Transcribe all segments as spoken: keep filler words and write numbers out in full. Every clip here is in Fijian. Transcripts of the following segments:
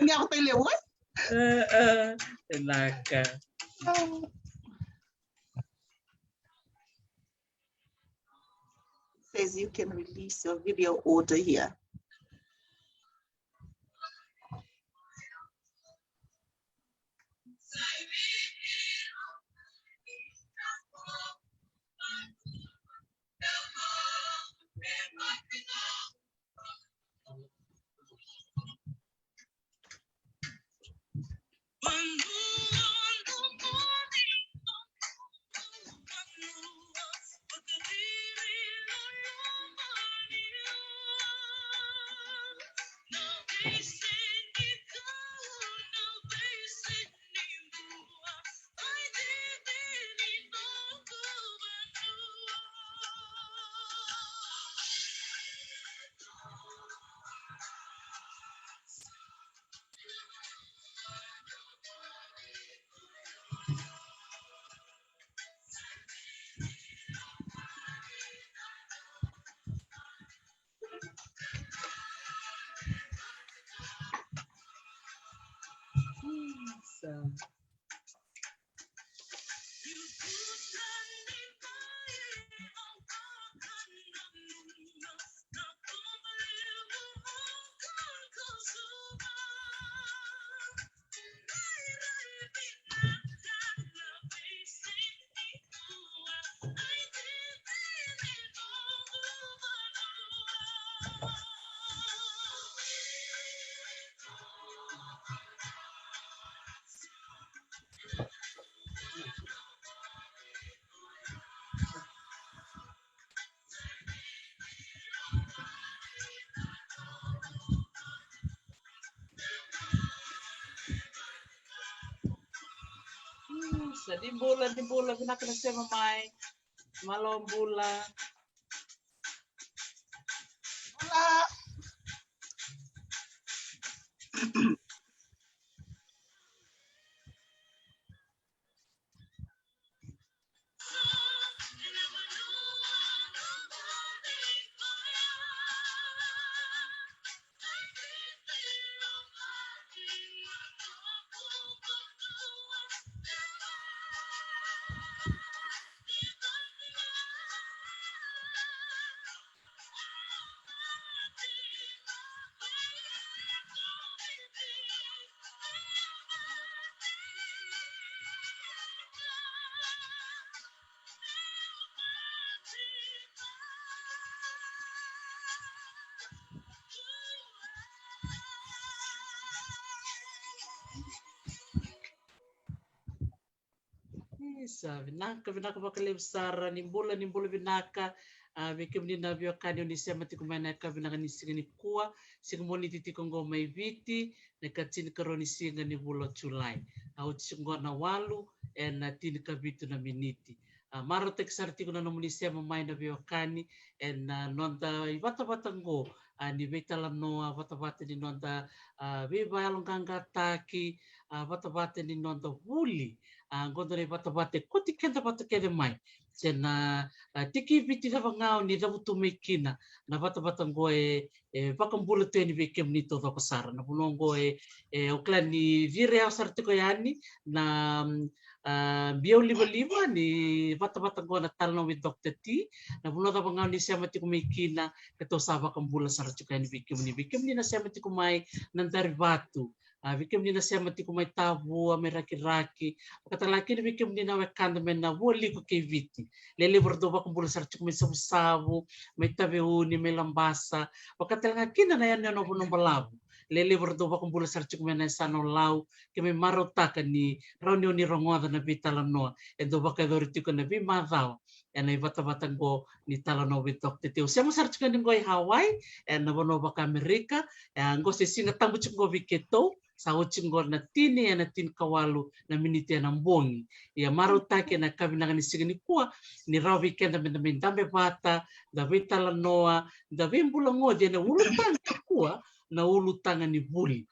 Ni ako tai levu, eh? Eh, eh, vinaka. Says you can release your video order here. Isa. Mm, sa ni bula, ni bula, vinaka na sema mai. Malo bula. Bula. Isa, vinaka, vinaka vakalevu sara, ni bula, ni bula vinaka. A, vei kemuni na veiwekani o ni sema tiko mai na yakavi vinaka ni siga nikua, siga Moniti tiko qo mai Viti, na ikatinikarua ni siga ni vula o Julai. A, oti tiko qo na walu ena tinikavitu na miniti. A, marautaki sara tiko na nomuni sema mai na veiwekani ena noda ivatavata qo, a, ni veitalanoa, vatavata ni noda, a, veivayaloqaqataki, a, vatavata ni noda vuli, a, qo dua na ivatavata e kauti keda vata kece mai. Se na, a, tiki Viti cava ga o ni cavutu mai kina, na vatavata qo e, e vakabula tu yani vei kemuni taucoko sara. Na vanua qo e, e, au kila ni ciri yawa sara tiko yani na, mm, a, biau livaliva ni vatavata qo na Talanoa with Doctor T. Na vanua cava ga o ni sema tiko mai kina, keitou sa vakabula sara tiko yani vei kemuni. Vei kemuni na sema tiko mai na Darivatu, a, vei kemuni na sema tiko mai Tavua, mai Rakiraki, vakatalega kina vei kemuni na wekada mai na Vualiku kei Viti. Lelevu era dau vakabula sara tiko mai Savusavu, mai Taveuni, mai Labasa, vakatalega kina na yanuyanu o Vanuabalavu. Lelevu era dau vakabula sara tiko mai na yasana o Lau, keimami marautaka ni rawa ni o ni rogoca na veitalanoa e dau vakayacori tiko ena veimacawa ena ivatavata qo ni Talanoa with Doctor T. Au sema sara tiko yani qo i Hawaii, ena vanua vakaAmerika, e, qo se Siga Tabu tiko qo vei keitou, sa oti qo na tini ena tinikawalu na miniti ena bogi. Ia marautaki ena yakavi vinaka ni siga nikua, ni rawa vei keda meda mai dabe vata, da veitalanoa, da veibulagoci ena ulutaga nikua, na ulutaga ni vuli.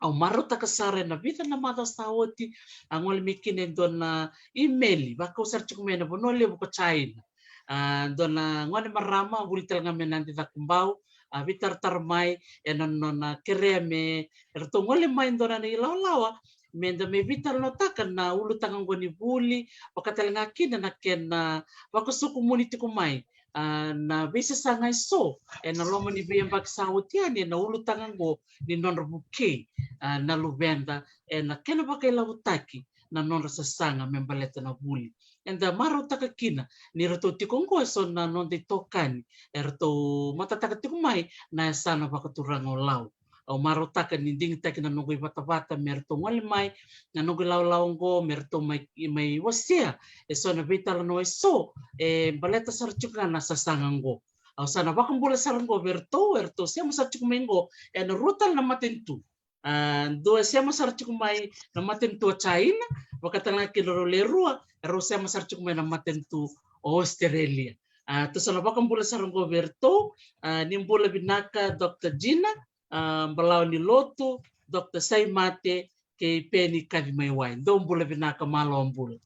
Au marautaka sara ena vica na macawa sa oti, a gole mai kina e dua na imeli, vakau sara tiko mai na vanua levu ko China. A, dua na gone marama, vuli talega mai Nadicakobau, a veitaratara mai ena nona kerea me ratou gole mai dua na ilawalawa me da mai veitalanoataka na ulutaga oqo ni vuli, vaka tale ga kina na kena vakasokumuni tiko mai a na veisasaga eso ena loma ni veiyabaki sa oti yani ena ulutaga oqo ni nodra vukei a na luveda ena kena vakailavotaki na nodra sasaga me baleta na vuli. Eda marautaka kina ni ratou tiko oqo eso na noda itokani eratou matataka tiko mai na yasana vakaturaga o Lau. Au marautaka ni digitaki na noqu ivatavata me ratou gole mai na noqu ilawalawa oqo me ratou mai, mai wasea eso na veitalanoa eso e baleta sara tiko ga na sasaga oqo. Au sa na vakabula sara oqo vei ratou, eratou sema sara tiko mai oqo ena rua tale na matanitu. A dua e sema sara tiko mai na matanitu o China, vaka tale ga kina rau le rua erau sema sara tiko mai na matanitu o Australia. A tou sa na vakabula sara oqo vei ratou. A ni bula vinaka Doctor Gina, a balawa ni lotu, Doctor Saimate kei Peni Kacimaiwai. Dou bula vinaka, malo bula.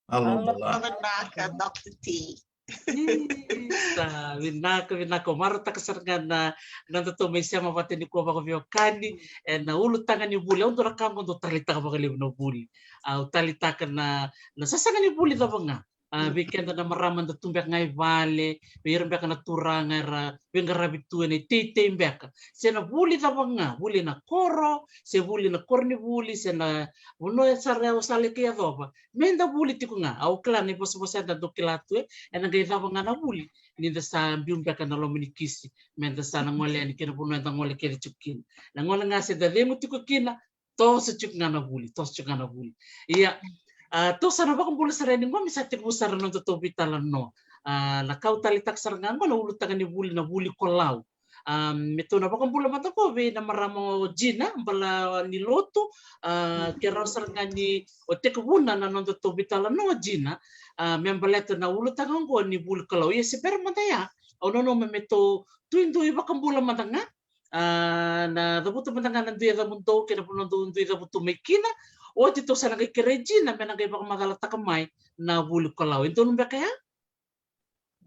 Alo bula. Vinaka Doctor T. Isa, vinaka, vinaka. Au marautaka sara ga na, na nodatou mai sema vata nikua vakaveiwekani ena ulutaga ni vuli. Au dua na ka oqo dau taleitaka vakalevu na vuli. Au taleitaka na, na sasaga ni vuli cava ga a vei keda na marama da tu beka ga i vale, vei ira beka na turaga era veiqaravi tu ena iteitei beka, se na vuli cava ga, vuli na koro se vuli na koronivuli se na vanua sara e au sa lai kei yacova, me da vuli tiko ga. Au kila na ivosavosa eda dau kila tu e, ena qai cava ga na vuli ni da sa biu beka na loma ni kisi me da sa na gole yani kei na vanua eda gole kece tiko kina. Na gole ga se da cegu tiko kina, toso tiko ga na vuli, toso tiko ga na vuli. Ia, a tou sa na vakabula sara yani oqo me sa tekivu sara na nodatou veitalanoa. A na ka au taleitaka sara ga oqo na ulutaga ni vuli, na vuli ko Lau. A me tou na vakabula mada oqo vei na marama o Gina, balawa ni lotu. A ke rawa sara ga ni o tekivuna na nodatou veitalanoa Gina, a me baleta na ulutaga oqo ni vuli ko Lau. Ia se bera mada ya, au nanuma me tou tu e dua ivakabula mada ga. A na cavuta mada ga na dui yacamudou kei na vanua dou dui cavutu mai kina. Oti tou sa na qai kerei Gina me na qai vakamacalataka mai na vuli ko Lau. E donu beka ya?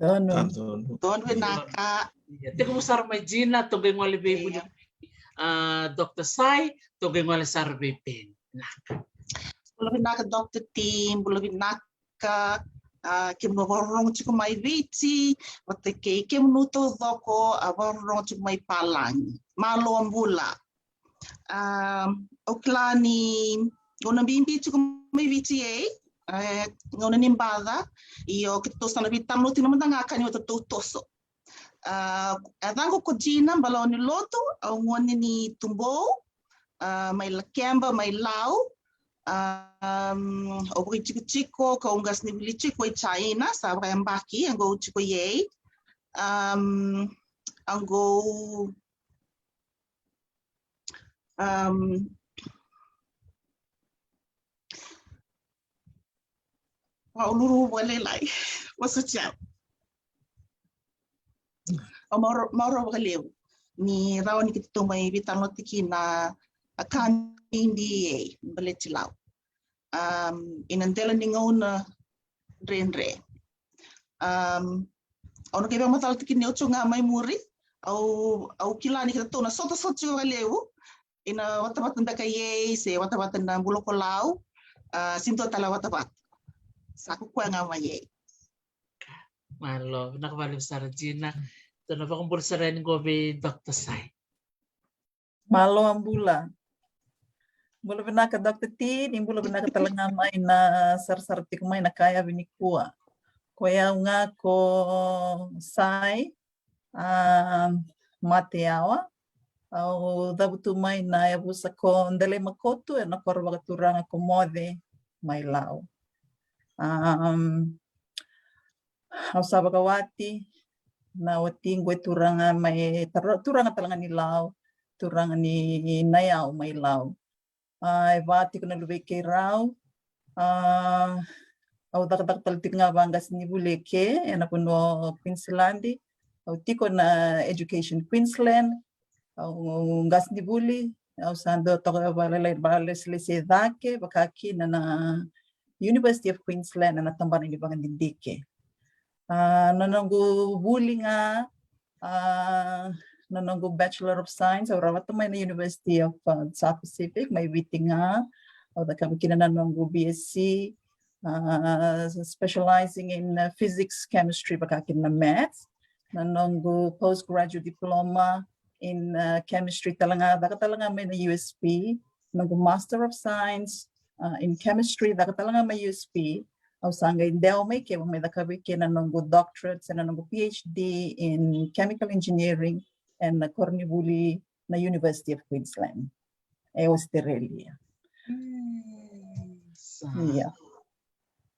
Donu. Donu vinaka. Ia, tekivu sara mai Gina, tou qai gole vei vuli a Doctor Sai, tou qai gole sara vei Peni. Vinaka. Bula vinaka Doctor T, bula vinaka. Ka a kemunu vakarorogo tiko mai Viti vata kei kemunu taucoko a vakarorogo tiko mai Palagi, malo bula. A au kila ni gauna bibi tiko mai Viti ei, e gauna ni baca. Io, keitou sa na veitalanoa tiko na mada ga ka ni watatou toso. A yacaqu ko Gina, balawa ni lotu, au gone ni Tubou, a mai Lakeba, mai Lau. A au vakaitikotiko kau qasenivuli tiko i China, sa vakayabaki, a qo au tiko ei. A qo au Au lulu vakalailai. Vosoti au. Au maoro, maoro vakalevu ni rawa ni keitou mai veitalanoataki na a ka bibi ei baleti Lau. Am, ina dela ni gauna dredre. Am, au na qai vakamacalataki ni au tu ga mai muri. Au, au kila ni keitou na sotasota tiko vakalevu ina vatavata beka ei se vatavata na bula ko Lau. A, se dua tale vatavata. Sa ko koya ga mai ei. Malo, vinaka vakalevu sara Gina. Tou na vakabula sara yani qo vei Doctor Sai. Malo a bula. Bula vinaka Doctor T, ni bula vinaka tale ga mai na sarasara tiko mai na ka yavi nikua. Ko yau ga ko Sai, a, Mate Yawa. Au cavutu mai na yavusa ko Delaimakotu ena koro vakaturaga ko Moce mai Lau. Am, au sa vakawati na watiqu e turaga mai tara-, turaga tale ga ni Lau, turaga ni Nayau mai Lau. A, e va tiko na luvei keirau. A, au cakacaka tale tiko ga vaqasenivuli eke ena vanua o Queensland. Au tiko na Education Queensland. Au qasenivuli, au sa dua toka vakalailai vakalesilesi e cake, vaka kina na University of Queensland, na tabana ni vakadidike. A, na noqu vuli ga, a, na noqu Bachelor of Science, au rawata mai na University of, uh, South Pacific, mai Viti ga. Au cakava kina na noqu B S C, uh, specializing in, uh, physics, chemistry, vaka kina na maths. Na noqu postgraduate diploma in, uh, chemistry tale ga, caka tale ga mai na U S P. Noqu Master of Science, uh, in chemistry, caka tale ga mai U S P. Au sa qai dewa mai ke, au mai cakava i ke na noqu doctorate se na noqu P H D in chemical engineering ena koronivuli na University of Queensland e Australia. Mm, sa. Ia.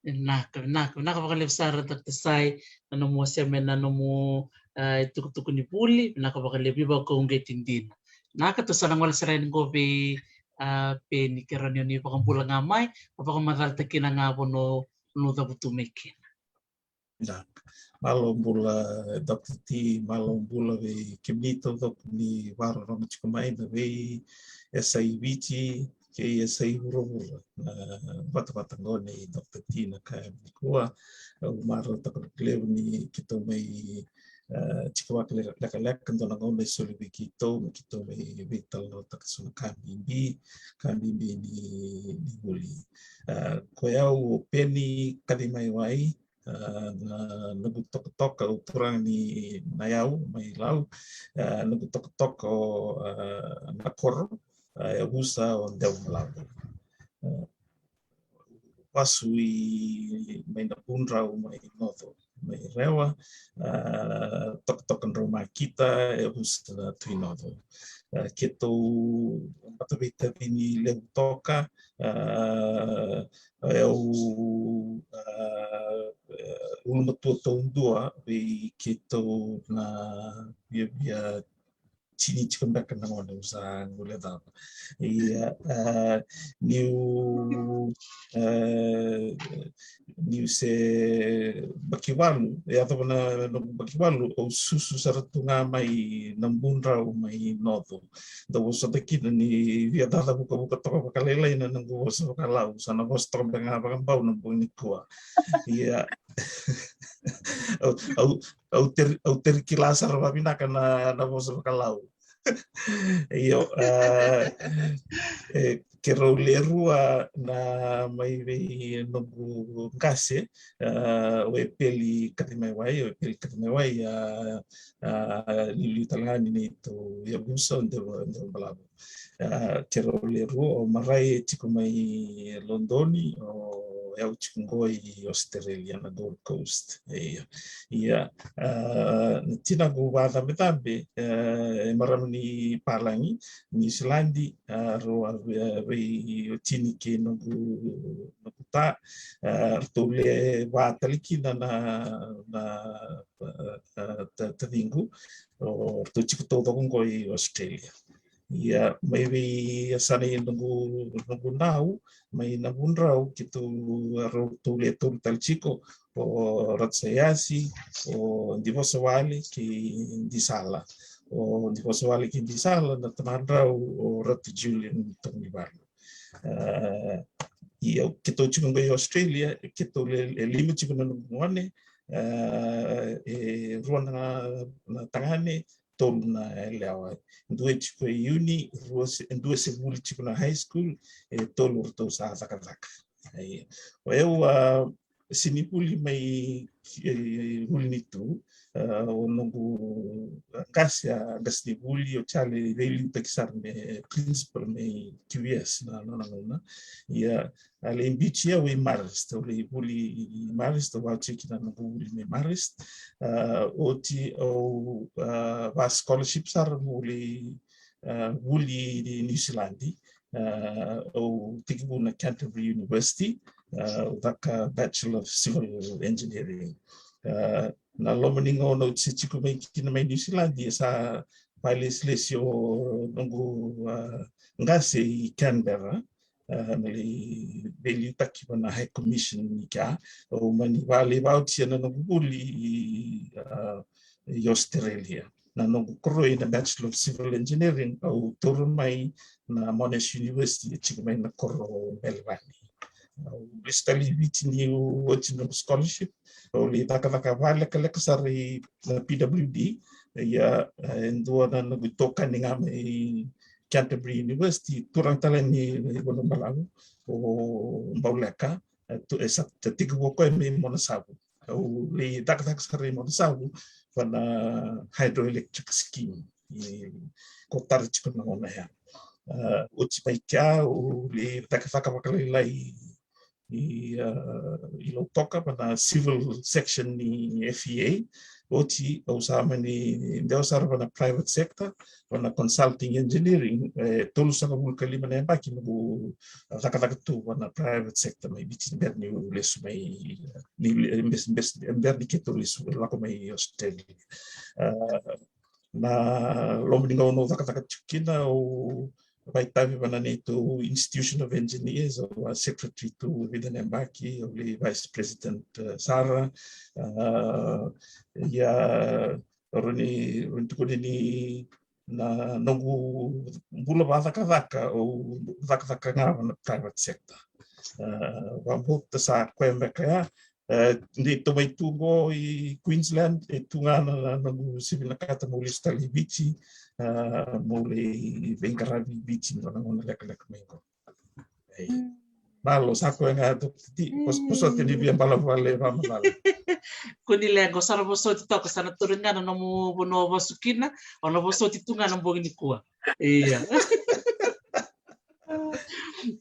Vinaka, vinaka, vinaka vakalevu sara Doctor Sai, na nomu wasea mai na nomu, ah, itukutuku ni vuli, vinaka vakalevu, veivakauqeti dina. Vinaka, tou sa na gole sara yani qo vei, ah, Peni, kerea ni o ni vakabula ga mai, ka vakamacalataka kina ga vanua o cavutu mai kina. Da. Malo bula Doctor T, malo bula vei kemuni taucoko ni vakarorogo tiko mai, na vei S I Viti kei S I vuravura. Na vatavata qo nei Doctor T na ka nikua. Au marautaka vakalevu ni keitou mai, ah, tiko vakalekaleka, dua na gauna e soli vei keitou me keitou mai veitalanoataka so na ka bibi, ka bibi ni, ni vuli. Ah, ko yau o Peni Kacimaiwai, ah, na noqu tokatoka, au turaga ni Nayau mai Lau. Ah, noqu tokatoka o, ah, Nakoro, ah, yavusa o Dewa Balavu. Ah, vasu i mai Navudrau mai Noco, mai Rewa, ah, tokatoka Draumakita, yavusa Tui Noco. Ah, keitou mataveitacini levu toka, ah, au, ah, ulumatua taudua vei keitou na viavia tini tiko beka na gauna au sa guilecava. Ia, ah, niu, ah, niu se yabaki valu, e yacova na noqu yabaki valu, au susu sara tu ga mai Navudrau mai Noco. Dau vosota kina ni via caca vukavuka toka vakalailai na noqu vosa vakalau, sa na vosa toka beka ga vakabau na bogi nikua. Ia, au, au, au teri, au teri kila sara vavinaka na, na vosa vakalau. Io, ah, e, keirau le rua na mai vei noqu qase, ah, o Epeli Kacimaiwai, o Epeli Kacimaiwai, ah, ah, liuliu tale ga ni neitou yavusa o Dewa, Dewa Balavu. Ah, keirau le rua, o Marai e tiko mai Lodoni, o yau tiko qo i Australia na Gold Coast. Ia, ia, ah, na tinaqu vakacabecabe, eh, e marama ni Palagi, Niusiladi, ah, rau a vei, ah, veiwatini kei noqu, noqu ta, ah, ratou le va tale kina na, na, ah, ah, ta, taciqu, o ratou tiko taucoko qo i Australia. Ia, mai vei yasana i noqu, noqu nau, mai Navudrau, keitou, ratou le tolu tale tiko, o Ratu Saiasi, o Divosawale kei Disala. O Divosawale kei Disala na tamadrau o Ratu Julian Toganivalu. Ah, ia keitou tiko qo i Australia, keitou le, le lima tiko na noqu gone, ah, e rua na, na tagane, tolu na yalewa. Dua e tiko e uni, rua se, dua se vuli tiko na high school, e tolu ratou sa cakacaka. Ia, o yau, ah, sega ni vuli mai, eh, vuli ni tu, ah, o noqu qase, ah, qasenivuli, o Charlie, veiliutaki sara me principal mai Q V S na, na nona gauna. Ia, a lai biuti au i Marist, au lai vuli i Marist, au vauci kina noqu vuli mai Marist. Ah, oti au, ah, va scholarship sara meu lai, ah, vuli i Niusiladi. Ah, au tekivu na Canterbury University, ah, au caka Bachelor of Civil Engineering. Ah, na loma ni gauna au se tiko mai kina mai Niusiladi, e sa vakalesilesi o noqu, ah, qase i Canberra, ah, na lai veiliutaki vua na High Commission ni kea, au mani vale vauci ena noqu vuli i, ah, i Australia. Na noqu koroi na Bachelor of Civil Engineering, au taura mai na Monash University, e tiko mai na koro o Melbourne. Au lesu tale i Viti niu oti noqu scholarship, au lai cakacaka vakalekaleka sara i na P W D, Ia e dua na noqu itokani ga mai Canterbury University, turaga tale ni vanua balavu, o Bauleka. E sa tekivu o koya mai Monasavu. Au lai cakacaka sara i Monasavu vana hydroelectric scheme. Ko tara tiko na gauna ya. Oti mai kea au lai cakacaka vakalailai i Lautoka vana civil section ni F E A. Oti au sa mani dewa sara vana private sector, vana consulting engineering. E tolusagavulu ka lima na yabaki noqu cakacaka tu vana private sector mai Viti ni bera niu lesu mai, ni bera ni keitou lesu lako mai Australia. Na loma ni gauna au cakacaka tiko kina au vakaitavi vana neitou Institution of Engineers, au a secretary tu vica na yabaki, au lai vice president sara. Ia rawa ni tukuni ni na noqu bula vakacakacaka au cakacaka ga vana private sector. Vakabauta sa koya beka ya. Ni tou mai tu qo i Queensland, e tu ga na noqu sivi na kata mo lesu tale i Viti, mo lai veiqaravi i Viti ni gauna lekaleka mai qo. Malo sa koya ga, Doctor T. Vosoti ni via bala vale vamacala. Kua ni leqa, sa na vosoti toka, sa na turi ga na nomu vanua vasu kina, o na vosoti tu ga na bogi nikua. Ia.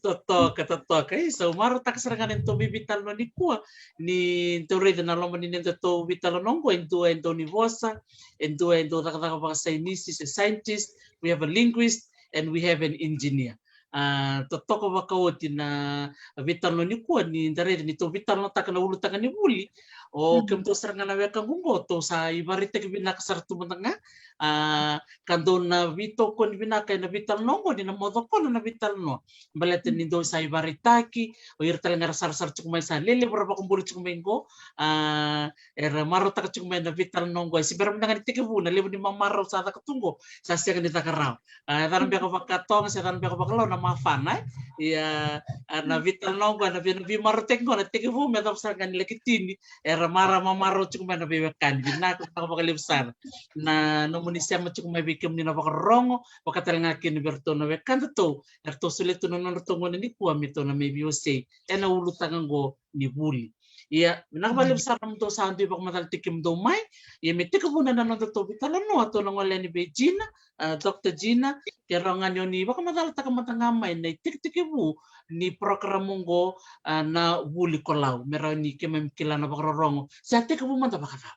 Totoka, totoka. Isa, au marautaka sara ga na neitou veitalanoa nikua, ni tou raica na loma ni neitou veitalanoa oqo, e dua e dau ni vosa, e dua e dau cakacaka vakasainisi, se scientist, we have a linguist, and we have an engineer. A totoka vakaoti na veitalanoa nikua, ni da raica ni tou veitalanoataka na ulutaga ni vuli. O kemudou sara ga na wekaqu oqo, tou sa ivakaraitaki vinaka sara tu mada ga. A ka dou na veitokoni vinaka ena veitalanoa oqo, ni na moce koya na veitalanoa. Baleta ni dou sa ivakaraitaki, o ira tale ga era sarasara tiko mai, sa lelevu era vakabula tiko mai qo. A era marautaka tiko mai na veitalanoa oqo. E se bera mada ga ni tekivu, na levu ni mamarau sa caka tu qo, sa sega ni caka rawa. A yacana beka vakatoga se yacana beka vakalau na mafana, e? Ia na veitalanoa oqo, na vei, na veimarautaki oqo na tekivu me yacova sara ga ni laki tini. Era mara mamarau tiko mai na veiwekani. Vinaka, vinaka vakalevu sara na nomuni sema tiko mai vei kemuni na vakarorogo, vaka tale ga kina vei iratou na wekadatou eratou solia tu na nodratou gauna nikua me tou na mai veiwasei ena ulutaga oqo ni vuli. Ia vinaka vakalevu sara na nomudou sa dui vakamacalataki kemudou mai. Ia me tekivuna na nodatou veitalanoa, tou na gole yani vei Gina, a Doctor Gina, ke rawa ga ni o ni vakamacalataka mada ga mai na itekitekivu ni program oqo, a na vuli ko Lau, me rawa ni keimami kila na vakarorogo se a tekivu mada vakacava.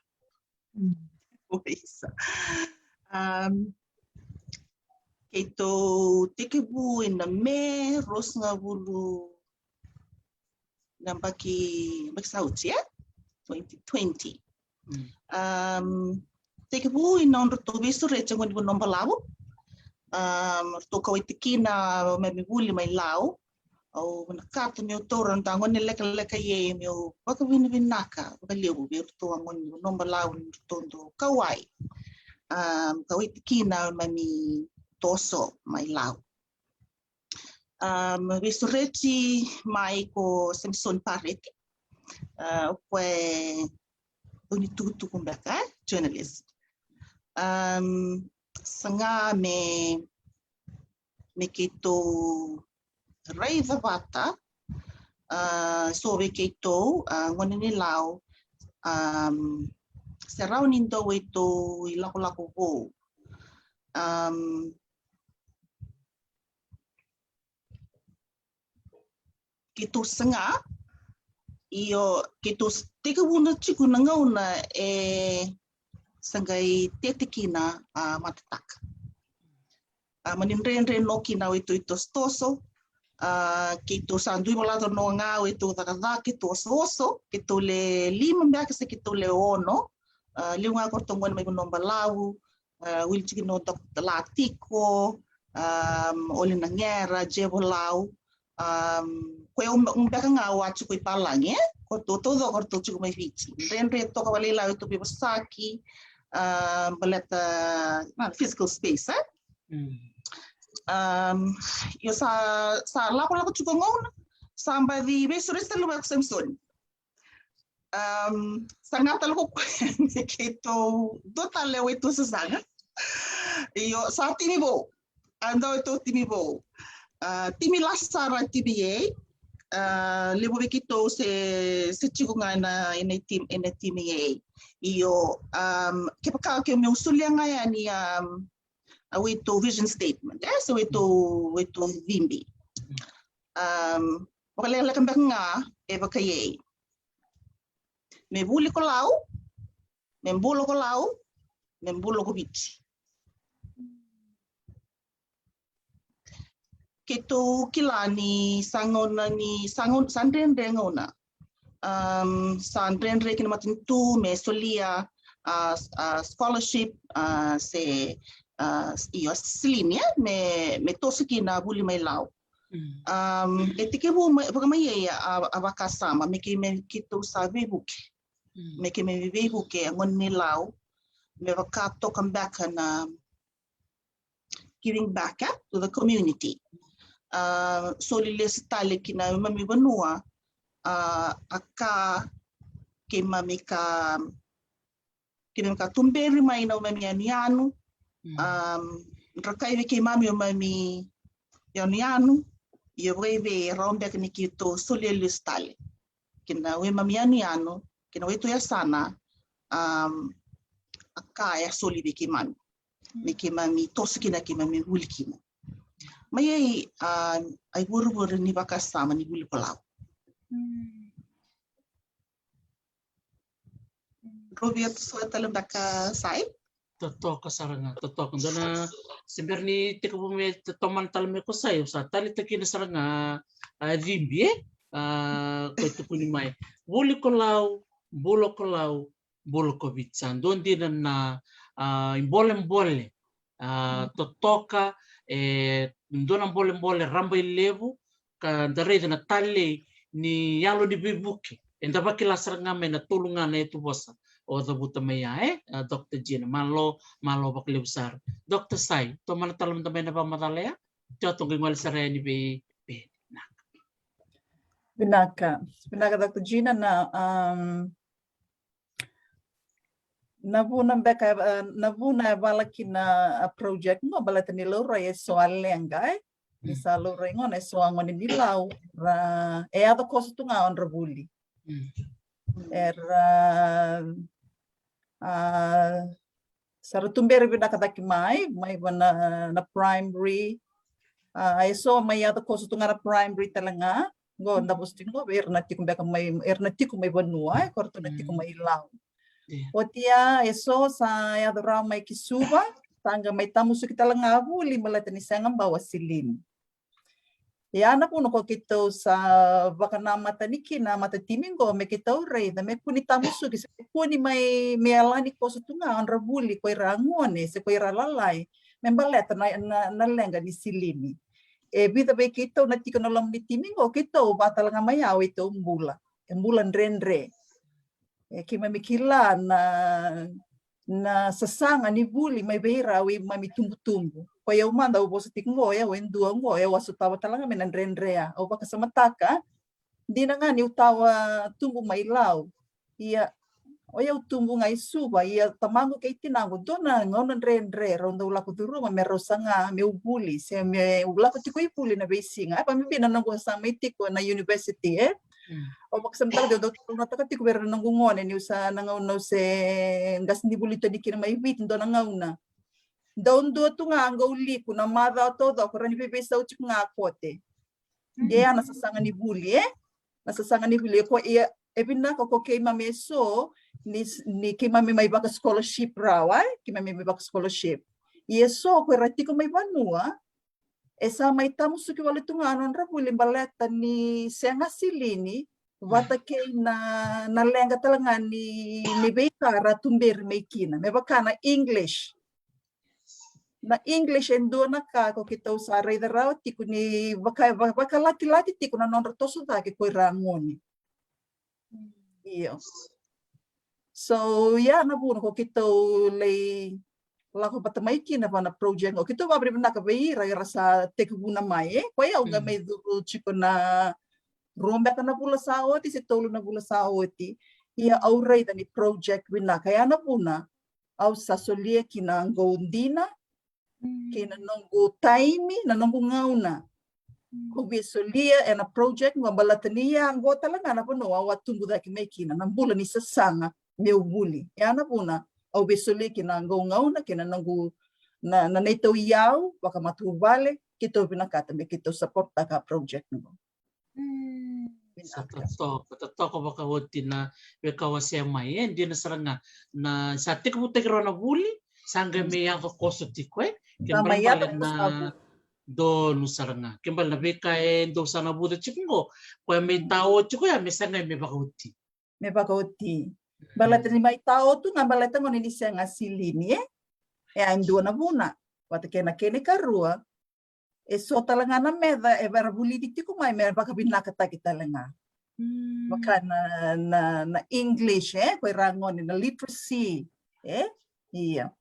Oi, sa. Keitou tekivu ena Me ruasagavulu na yabaki, yabaki sa oti, e? Twenty twenty. Tekivu ena nodratou veisureti na gone ni vanua balavu. Ratou kauwaitaki kina me mai vuli mai Lau. Au vinakata meu taura na noda gone lekaleka, ia meu vakavinavinaka vakalevu vei iratou na gone ni vanua balavu ni ratou dau kauwai, kauwaitaki kina me mai toso mai Lau. Veisureti mai ko Samson Pareti. O koya e dau ni tukutuku beka, e journalist. Saga me, me keitou raica vata, a so vei keitou a gone ni Lau, se rawa ni dau e tou ilakolako vou. Keitou saga, io, keitou tekivuna tiko na gauna e sa qai tete kina a matataka. A mani dredre no kina o ito itosotoso. A keitou sa dui valata no ga o ito cakacaka, keitou osooso, keitou le lima beka se keitou le ono. A liu ga ko ratou gone mai vanua balavu. A wili tiko no Doctor Latiko, Oli Nagera, Jevo Lau. Ko e um beka ga au a tiko i palagi, e? Ko ratou taucoko ko ratou tiko mai Viti. Dredre toka vakalailai o ito veivosaki, baleta na physical space, e? Io sa, sa lakolako tiko gauna, sa baci veisureti tale vei au ko Samson. Um, sa ga tale ko koya ni keitou dua tale o ito sasaga. Io, sa timi vou. A dau ito timi vou. Uh, timi lasa sara timi A. Uh, levu vei keitou se, se tiko ga ena, ena timi, ena timi A. Io, um, kevaka ke meu solia ga yani, um, a weitou vision statement, e, se weitou, weitou cibi. Um, vakalekaleka beka ga e vaka A. Me vuli ko Lau, me bula ko Lau, me bula ko Viti. Keitou kila ni sa gauna ni, sa gauna, sa dredre gauna. Um, sa dredre kina matanitu me solia, uh, uh, scholarship, uh, se, uh, io, silini, e, me, me toso kina vuli mai Lau. Mm. Um, e tekivu mai, vakamai e a, a vakasama, me kei, me keitou sa veivuke. Mm. Me kei me veivuke a gone ni Lau, me vaka toka beka na giving back, e, to the community. Uh, soli lesu tale kina mami vanua, uh, a ka keimami ka, keimami ka tuberi mai na mami yanuyanu. Mm. Um, drakai vei keimami o mami yanuyanu, io vei vei rawa beka ni keitou solia lesu tale kina we mami yanuyanu, kina we tu yasana, um, a ka e a soli vei keimami. Me keimami toso kina, keimami vuli kina. Mai ai, um, ai vurevure ni vakasama ni vuli ko Lau. Mm. Rau via toso tale beka Sai? Totoka sara ga, totoka. Dua na, se bera ni tekivu me tomana tale mai ko Sai, au sa taleitaka kina sara ga a cibi, e? A, ko e tukuni mai. Vuli ko Lau, bula ko Lau, bula ko Viti. Sa dua dina na, a, ibolebole, a, totoka, e dua na bolebole rabailevu, ka da raica na talei ni yalo ni veivuke. Eda vakila sara ga mai na tolu ga na ituvosa o cavuta mai ya, e? A, Doctor Gina, malo, malo vakalevu sara. Doctor Sai, tomana tale mada mai na vakamacala ya. Io, toqai gole sara yani vei, vei, vinaka. Vinaka, vinaka Doctor Gina, na, um, na vuna beka, e, na vuna e vala kina a project qo, baleta ni laurai eso a leqa, e? Ni sa laurai gona eso a gone ni Lau, ra, e yaco koso tu ga o nodra vuli. Mm. Era, a, sa ra tuberi vinaka cake mai, mai va na, na primary. A, eso mai yaco koso tu ga na primary tale ga. Qo da vosa tiko qo vei ira na tiko beka mai, era na tiko mai vanua, e, ko ratou na tiko mai Lau. Oti ya, eso sa yaco rawa mai ki Suva, sa qai mai tamusuki tale ga vuli, baleta ni sega bau a silini. Ia na vuna ko keitou sa vakanamata ni kina matatimi qo, me keitou raica me kua ni tamusuki, se me kua ni mai, me yalani koso tu ga o nodra vuli ko ira a gone se ko ira a lalai, me baleta na, na, na leqa ni silini. E vica vei keitou na tiko na loma ni timi qo, keitou vaka tale ga mai ya o ito bula, e bula dredre. E keimami kila na, na sasaga ni vuli mai vei ira a weimami tubutubu. Ko i au mada au vosa tiko qo, i au e dua qo, i au a sotava tale ga mai na dredre ya. Au vakasamataka, dina ga niu tawa tubu mai Lau. Ia, o i au tubu ga i Suva, ia tamaqu kei tinaqu, dua na gauna dredre, rau dau lako curuma me rau saga meu vuli, se meu lako tiko i vuli na veisiga. E vakabibi na noqu sa mai tiko na university, e? Mm. Au vakasamataka, dau, dau talanoataka tiko vei ira na noqu gone niu sa, na gauna au se qasenivuli tu yani kina mai Viti, dua na gauna. Dau dua tu ga qau liku na macawa taucoko, rawa ni veiveisau tiko ga a kote. Mm. Ia na sasaga ni vuli, e? Na sasaga ni vuli, ko ia, e vinaka ko keimami eso, ni, ni keimami mai vaka scholarship rawa, e? Keimami mai vaka scholarship. Ia eso ko ira tiko mai vanua, e sa mai tamusuki wale tu ga na nodra vuli baleta ni sega silini, vata kei na, na leqa tale ga ni, ni veika ra tuberi mai kina. Me vaka na English. Na English e dua na ka ko keitou sa raica rawa tiko ni vaka, va-, vakalatilati tiko na nodra toso cake ko ira a gone. Io. So, ia na vuna ko keitou lai lako vata mai kina va na project. O keitou vavinavinaka vei ira, ira sa tekivuna mai, e? Ko i au qai mai curu tiko na rua beka na vula sa oti, se tolu na vula sa oti. Ia au raica ni project vinaka, ya na vuna au sa solia kina qo dina kei na noqu taimi, na noqu gauna. Au via solia ena project qo baleta ni ya qo tale ga na vanua au a tubu cake mai kina, na bula ni sasaga meu vuli. Ya na vuna au via solia kina qo gauna kei na noqu, na, na neitou iyau vakamatavuvale, keitou vinakata me keitou supporttaka a project qo. Sa totoka, totoka vakaoti na veika wasea mai, e dina sara ga. Na sa tekivutaki rawa na vuli, sa qai mai yaco koso tiko, e. Ke bale na donu sara ga. Ke bale na veika e dou sa navuca tiko qo, koya mai tao tiko ya me sa qai me vakaoti. Me vakaoti. Baleta ni mai tao tu ga baleta gona ni sega silini, e. E a dua na vuna. Vata kei na kena ikarua, e so tale ga na meca e vara vulici tiko mai me vakavinakataki tale ga. Vaka na, na, na English, e, ko ira gone na literacy, e. Ia.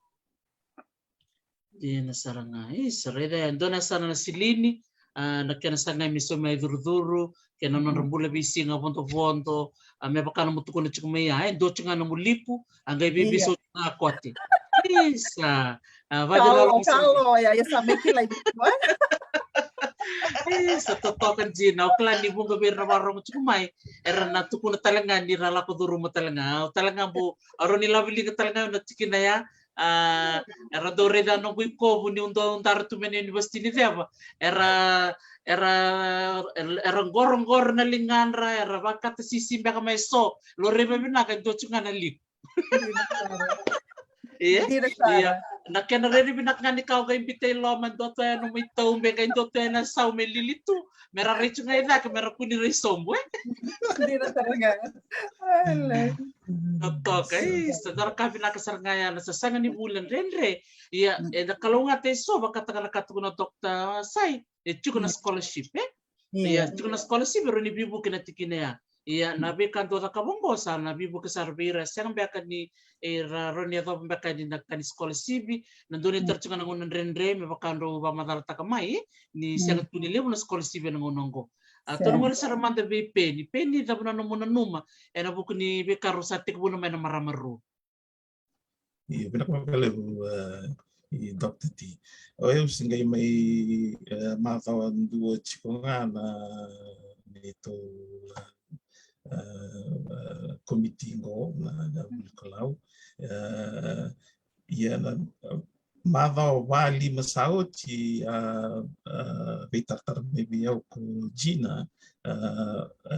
Dina sara ga, e, sa raica ya, dua na yasana na silini, a, na kena sa qai me so me curucuru, kei na nodra bula veisiga vodovodo, a, me vaka na mo tukuna tiko mai ya, e, dua tiko ga na mo lipu, a qai veiveisau tiko ga kote. Isa, a, vaciralo kalo, ya, ya sa me kilai tiko, e. Isa, totoka dina, au kila ni vuqa vei ira na vakarorogo tiko mai, era na tukuna tale ga ni ra lako curuma tale ga, au tale ga bau, au rawa ni laveliga tale ga na tikina ya, a, era dau raica noqu ikovu niu dau dara tu mai na University ni Ceva. Era, era, era qoroqoro na ligadra, era vakata sisi beka mai so. Lo raiva vinaka e dua tiko ga na liu. Ia, ia. Na kena rairai vinaka ga ni ka o qai bita i loma, dua tu ya na mai taube, qai dua tu ya na sau me lili tu. Me ra rai tu ga i cake, me ra kua ni rai sobu, e? Dina sara ga. Ai, lai. Totoka, e, sa dara ka vinaka sara ga ya na sasaga ni vuli dredre. Ia, e na kalougata e so, vakataka na ka tukuna na Doctor Sai, e tiko na scholarship, e? Ia, tiko na scholarship, e rawa ni veivuke na tikina ya. Ia, na veika dau cakava oqo sa na veivuke sara vei ira, sega beka ni, e, ra rawa ni yacova beka ni na ka ni scholarship, na dua ni tara tiko ga na gauna dredre, me vaka drau vakamacalataka mai, e? Ni sega tu ni levu na scholarship ena gauna oqo. A, tou na gole sara mada vei Peni. Peni, cava na nomu nanuma ena vuku ni veika rau sa tekivuna mai na marama rua? Io, vinaka vakalevu, e, i Doctor T. O yau se qai mai, e, macawa dua tiko ga na neitou, e, e, komiti qo na, na vuli ko Lau. E, ia na, e, macawa va lima sa oti, a, a, veitaratara mai vei au ko Gina, a, a,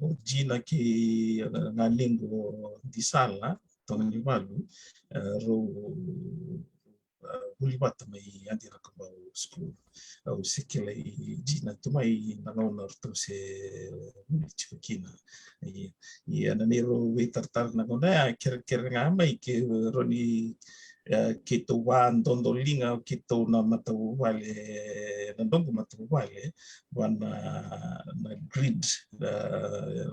o Gina kei, a, ganequ o Disala Togonivalu, a, rau, a, vuli vata mai Adi Rakabau School. Au se kilai Gina tu mai na gauna ratou se vuli tiko kina. Ia, ia na neirau veitaratara na gauna ya, kerekere ga mai ke rawa ni, e, keitou vadodoliga, keitou na matavuvale, na noqu matavuvale, vua na, na grid, e,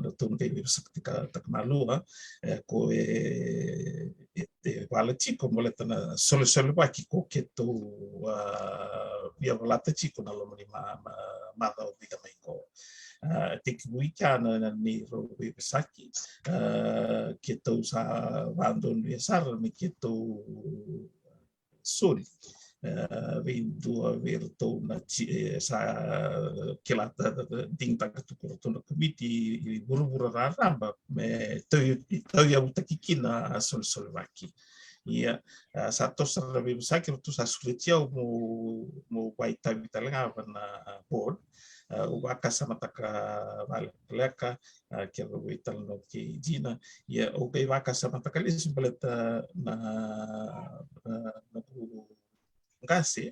ratou na qai veivosakitaka malua, e, ko e, e, e vala tiko, baleta na solesolevaki ko keitou, a, via valata tiko na loma ni ma, ma, macawa vica mai qo. A, tekivu i kea na, na neirau veivosaki, a, keitou sa vadonuya sara me keitou soli, e, vei dua vei iratou na ti, e, sa kila, e, e, digitaka tu ko iratou na komiti i vuravura raraba me tau, tauyavutaki kina a solesolevaki. Ia, a, sa toso sara na veivosaki, ratou sa sureti au mo, mo vakaitavi tale ga vua na board. A, au vakasamataka vakalekaleka, a, keirau veitalanoa kei Gina. Ia, au qai vakasamataka lesu baleta na, a, noqu qase,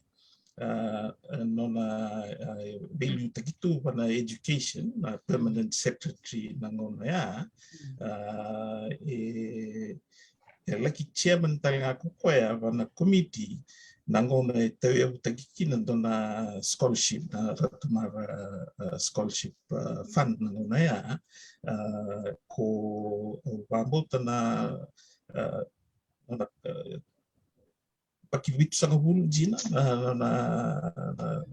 a, nona, a, veiliutaki tu vua na education, na permanent secretary na gauna ya. A, e, e laki chairman tale ga ko koya vua na komiti na gauna e tauyavutaki kina dua na scholarship, na Ratu Mara, a, scholarship, a, fund na gauna ya. A, ko, au vakabauta na, a, na, a, vakavitusagavulu, Gina, na, na, na, na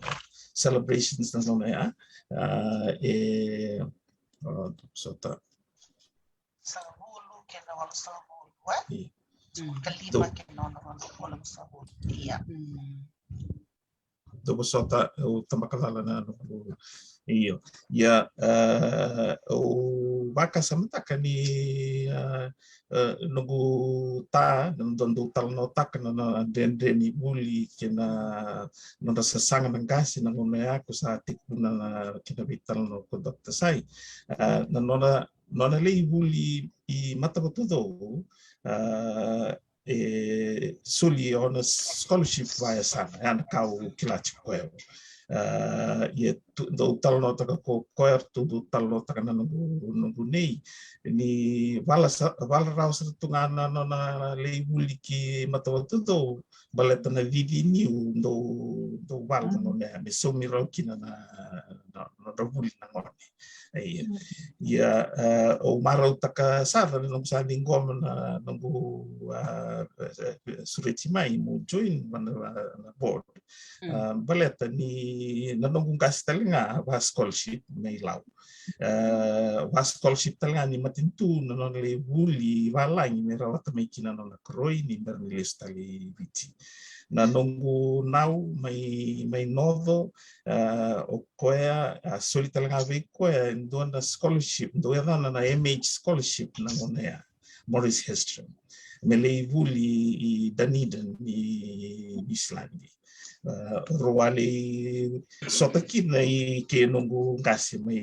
celebrations na gauna ya. A, e, a, sota. sagavulu kei na walusagavulu, e? Io. Sagavulu ka lima kei na walusagavulu. Ia. Dou vosota, au tabaka cala na noqu. Io. Ia, e, au vakasamataka ni, e, e, noqu ta, na dou talanoataka na, na dredre ni vuli kei na nodra sasaga na qase na gauna ya ko sa tekivu na, na kena veitalanoa ko Doctor Sai. E, na nona, nona lai vuli i Matavatucou, e, e soli o na scholarship vakayasana, ya na ka au kila tiko koya. E, ia tu, dou talanoataka ko koya, tu, dou talanoataka na noqu, noqu nei, ni vala sa, vala rawa sara tu ga na nona lai vuli ki Matavatucou, baleta na cici niu dou, dou vala na nona ya, me saumi rawa kina na, na, na nodra vuli na gone. Ia, ia, e, au marautaka sara na noqu sa ciqoma na noqu, a, e, e, sureti mai mo join vana na, na board. A, baleta ni na noqu qase tale ga va scholarship mai Lau. E, va scholarship tale ga ni matanitu na nona lai vuli valagi me rawata mai kina na nona koroi ni bera ni lesu tale i Viti. Na noqu nau mai, mai Noco, e, o koya, a soli tale ga vei koya e dua na scholarship, dou yacana na M H scholarship na gauna ya, Maurice Hestrom, me lai vuli i Dunedin i Niusiladi. E, rau a lai sota kina i ke noqu qase mai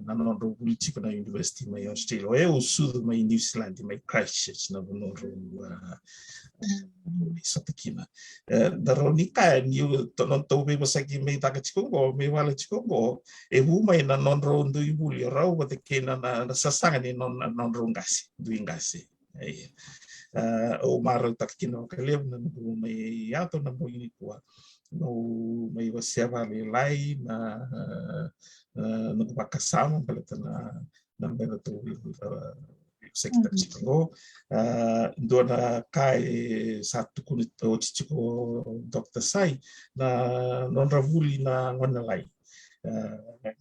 na nodrau vuli tiko na university mai Australia. O yau sucu mai Niusiladi, mai Christchurch na vanua rau, a, sota kina. E, da rau ni kaya ni u, to, nodrau veivosaki mai caka tiko qo, mai vale tiko qo, e vu mai na nodrau dui vuli o rau vata kei na, na, na sasaga ni non, na nodrau qase, dui qase. Ia. E, au marautaka kina vakalevu na noqu mai yaco na bogi nikua. Au mai wasea vakalailai na, e, noqu vakasama baleta na, na bera tou, e, vosakitaka tiko qo. E, dua na ka e sa tukuni oti tiko Doctor Sai, na nodra vuli na gone lalai. E,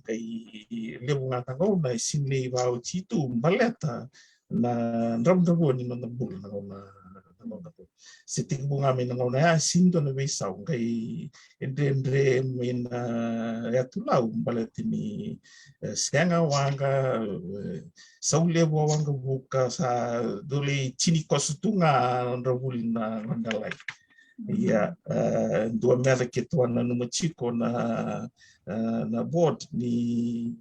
qai levu ga na gauna e sini lai vaoti tu baleta na dravudravua ni noda bula na gauna, na gauna qo. Se tekivu ga mai na gauna ya, sini dua na veisau, qai e dredre mai na yatu Lau baleta ni, e, sega waqa, e, sau levu a waqavuka, sa dau lai tini koso tu ga na nodra vuli na gone lalai. Ia, e, dua meca keitou a nanuma tiko na, e, na board ni,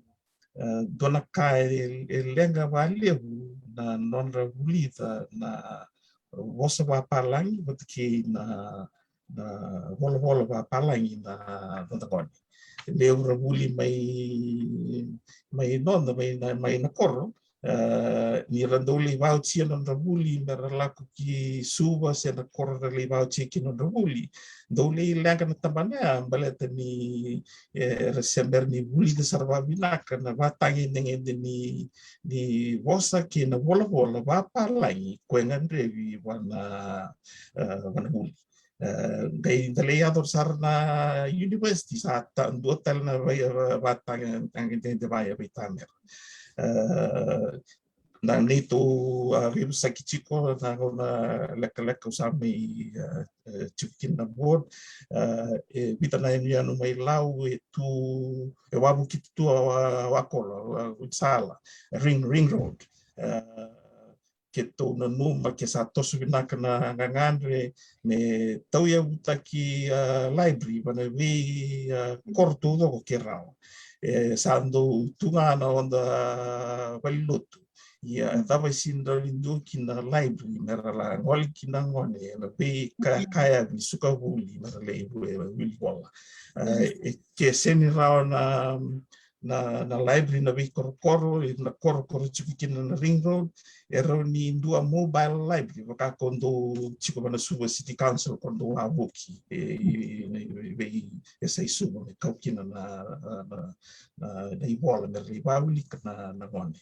e, dua na ka e, e leqa vakalevu na nodra vulica na vosa vakapalagi vata kei na, na volavola vakapalagi na noda gone. Levu ra vuli mai, mai noda, mai na, mai na koro, e, ni ra dau lai vaotia na nodra vuli me ra lako ki Suva se na koro ra lai vaotia ki na nodra vuli. Dau lai leqa na tabana ya baleta ni, e, ra se bera ni vulica sara vakavinaka na vatagedegede ni, ni vosa kei na volavola vakapalagi ko e gadrevi vua na, e, vua na vuli. E, qai da lai yaco sara na university, sa ta, dua tale na vai, e, vatagedegede vaya veitamera. E, na neitou, a, veivosaki tiko na gauna lekaleka au sa mai, a, a, tiko kina na board, a, e vica na yanuyanu mai Lau e tu, e wavuki tu a wa, wakolo, a, sala, ring, ring road. A, keitou nanuma ke sa toso vinaka na gagadre me tauyavutaki, a, library vana vei, a, koro taucoko ke rawa. E sa dau tu ga na noda valenilotu. Ia, e cava e sini rawa ni dua kina library me ra la gole kina gone ena veika, kayavi, suka vuli me ra lai vuli, vuli vola. A, e ke seni rawa na, na, na library na veikorokoro, na korokoro tiko kina na ring road, e rawa ni dua mobile library vaka ko dou tiko vana Suva City Council ko dou wavoki e, e, e, e, e sa i Suva me kau kina na, na, na, na, na ivola me ra lai vavilika na, na gone.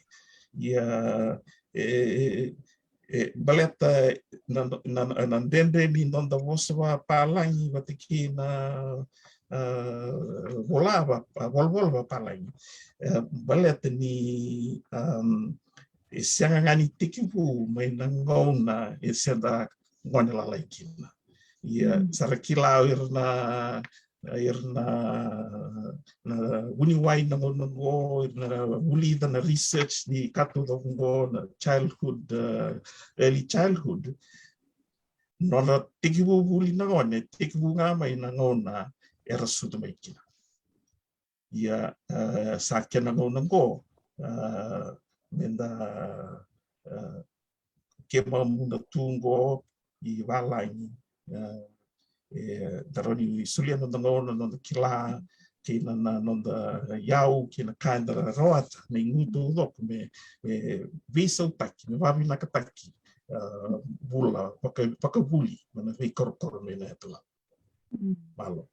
Ia, e, e, e, baleta na, na, na, na dredre ni noda vosa vakapalagi vata kei na, a, vola va, a, volavola vakapalagi. E, baleta ni, am, e sega ga ni tekivu mai na gauna e se da gone lalai kina. Ia, mm, sa ra kila o ira na, ira na, na vuniwai na gauna oqo, ira na vulica na research ni ka taucoko oqo, na childhood, uh, early childhood. Nodra tekivu vuli na gone, tekivu ga mai na gauna era sucu mai kina. Ia, eh, sa kena gauna oqo, eh, meda, eh, keimami na tu oqo i valagi, eh, e, da rawa ni solia na noda gauna, na noda kila, kei na, na noda iyau, kei na ka eda rawata, na igu taucoko me, me veisautaki, me vavinakataki, eh, vula, vaka, vakavuli, mai na veikorokoro mai na yatu ga. Mm. Malo.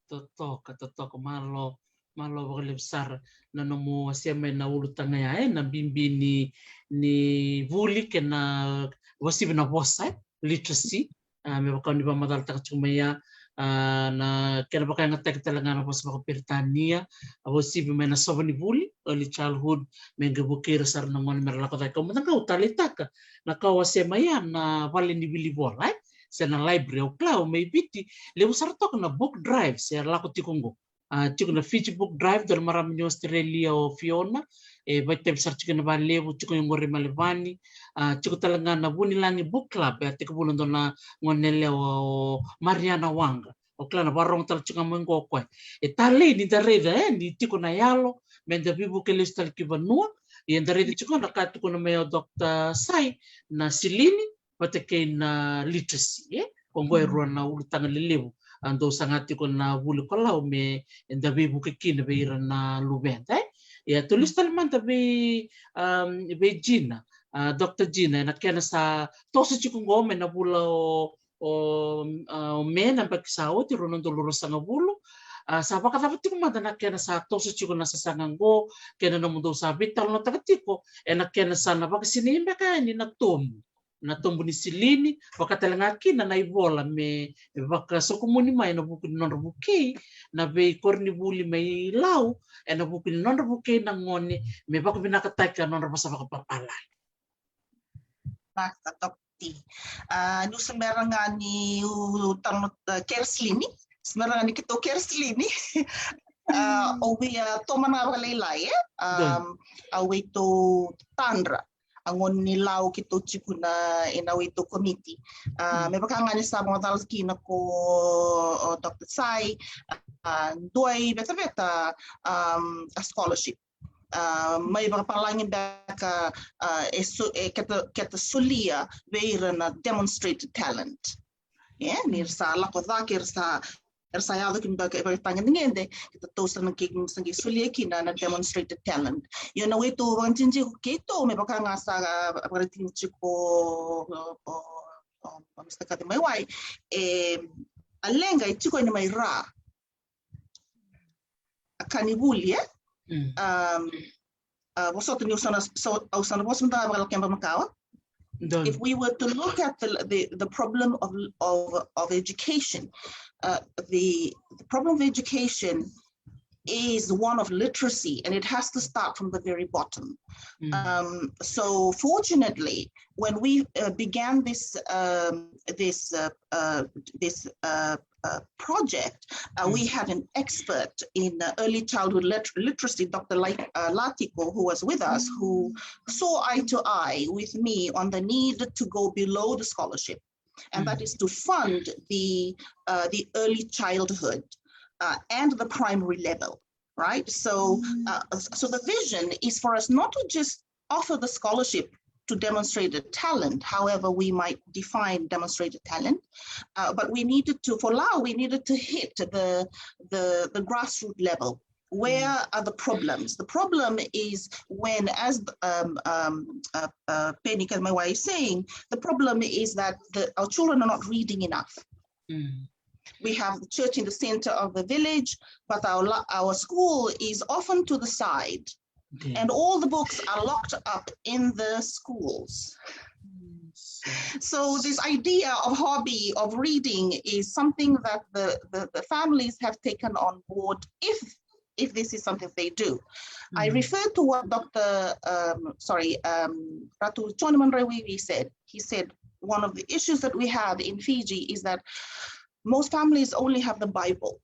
Totoka, totoka, malo, malo vakalevu sara na nomu wasea mai na ulutaga ya, e, na bibi ni, ni vuli kei na uasivi na vosa, e, literacy. A, me vaka ni vakamacalataka tiko mai ya, a, na kena vakayagataki tale ga na vosa vakaperitania, a uasivi mai na sova ni vuli, early childhood, me qai vukei ira sara na gone me ra lako cake. Au mada ga au taleitaka na ka o wasea mai ya na vale ni vilivola, e, se na library, au kila o mai Viti, levu sara toka na book drive se lako tiko oqo. A, tiko na Fiji Book Drive, dua na marama ni Australia o Fiona, e vakaitavi sara tiko ena vakalevu, tiko i Gore Malevani, a, tiko tale ga na Vunilagi Book Club, e a tekivuna dua na gone yalewa o Mariana Waqa. Au kila na vakarogo tale tiko ga mai oqo o koya. E talei ni da raica, e, ni tiko na yalo, me da veivuke lesu tale ki vanua, ia da raica tiko na ka tukuna mai o Doctor Sai, na silini, vata kei na literacy, e? Ko oqo e rua na ulutaga lelevu, a, dou saga tiko na vuli ko Lau me da veivuke kina vei ira na luveda, e? Ia, tou lesu tale mada vei, um, vei Gina, a, Doctor Gina, ena kena sa toso tiko oqo mai na vula o, o, a, o Me na yabaki sa oti, rua na udolu ruasagavulu. A, sa vakacava tiko mada na kena sa toso tiko na sasaga oqo, kei na nomudou sa veitalanoataka tiko, ena kena sa na vakasinaiti beka yani na tobu, na tobu ni silini, vaka tale ga kina na ivola me vakasokomuni mai ena vuku ni nodra vukei na veikoronivuli mai Lau, ena vuku ni nodra vukei na gone me vakavinakataki a nodra vosa vakapapalagi. Vinaka, Doctor T. A, niu se bera ga niu talanoa, a, kere silini, se bera ga ni keitou kere silini. A, au via tomana vakalailai, e? A, au veitou tadra a gone ni Lau keitou tiko na, ena weitou komiti. A, me vaka ga ni sa vakamacala kina ko, o Doctor Sai, a, dua i vetaveta, um, a scholarship. A, mai vakapalagi beka, a, e so-, e keta, keta solia vei ira na demonstrated talent. E, ni ra sa lako cake, era sa, era sa yaco kina beka e vakatagedegede, keta tou sa na qai, sa qai solia kina na demonstrated talent. Io, na weitou vakadidike ko keitou, me vaka ga sa, a, vakaraitaki tiko o, o, o, o Mister Kaci Maiwai, e, a leqa e tiko yani mai ra. A ka ni vuli, e? Mm. Um, a, vosota niu sa na, so, au sa na vosa mada ga vakalakeba makawa. Donu. If we were to look at the, the, the problem of, of, of education, uh, the, the problem of education is one of literacy, and it has to start from the very bottom. Mm. Um, so fortunately, when we, uh, began this, um, this, uh, uh, this, uh, uh, project, uh, we had an expert in, uh, early childhood lit-, literacy, Doctor Lai-, uh, Latiko, who was with us, who saw eye to eye with me on the need to go below the scholarship, and that is to fund the, uh, the early childhood, uh, and the primary level, right? So, uh, s-, so the vision is for us not to just offer the scholarship to demonstrated talent, however we might define demonstrated talent, uh, but we needed to, for Lau, we needed to hit the, the, the grassroots level. Where are the problems? The problem is when, as, um, um, uh, uh, Penny Kaci Maiwai is saying, the problem is that the, our children are not reading enough. Mm. We have the church in the center of the village, but our la-, our school is often to the side. Okay. And all the books are locked up in the schools. Mm, so this idea of hobby, of reading, is something that the, the, the families have taken on board if if this is something they do. I refer to what Doctor, um, sorry, um, Ratu John Manrewiwi said. He said one of the issues that we have in Fiji is that most families only have the Bible.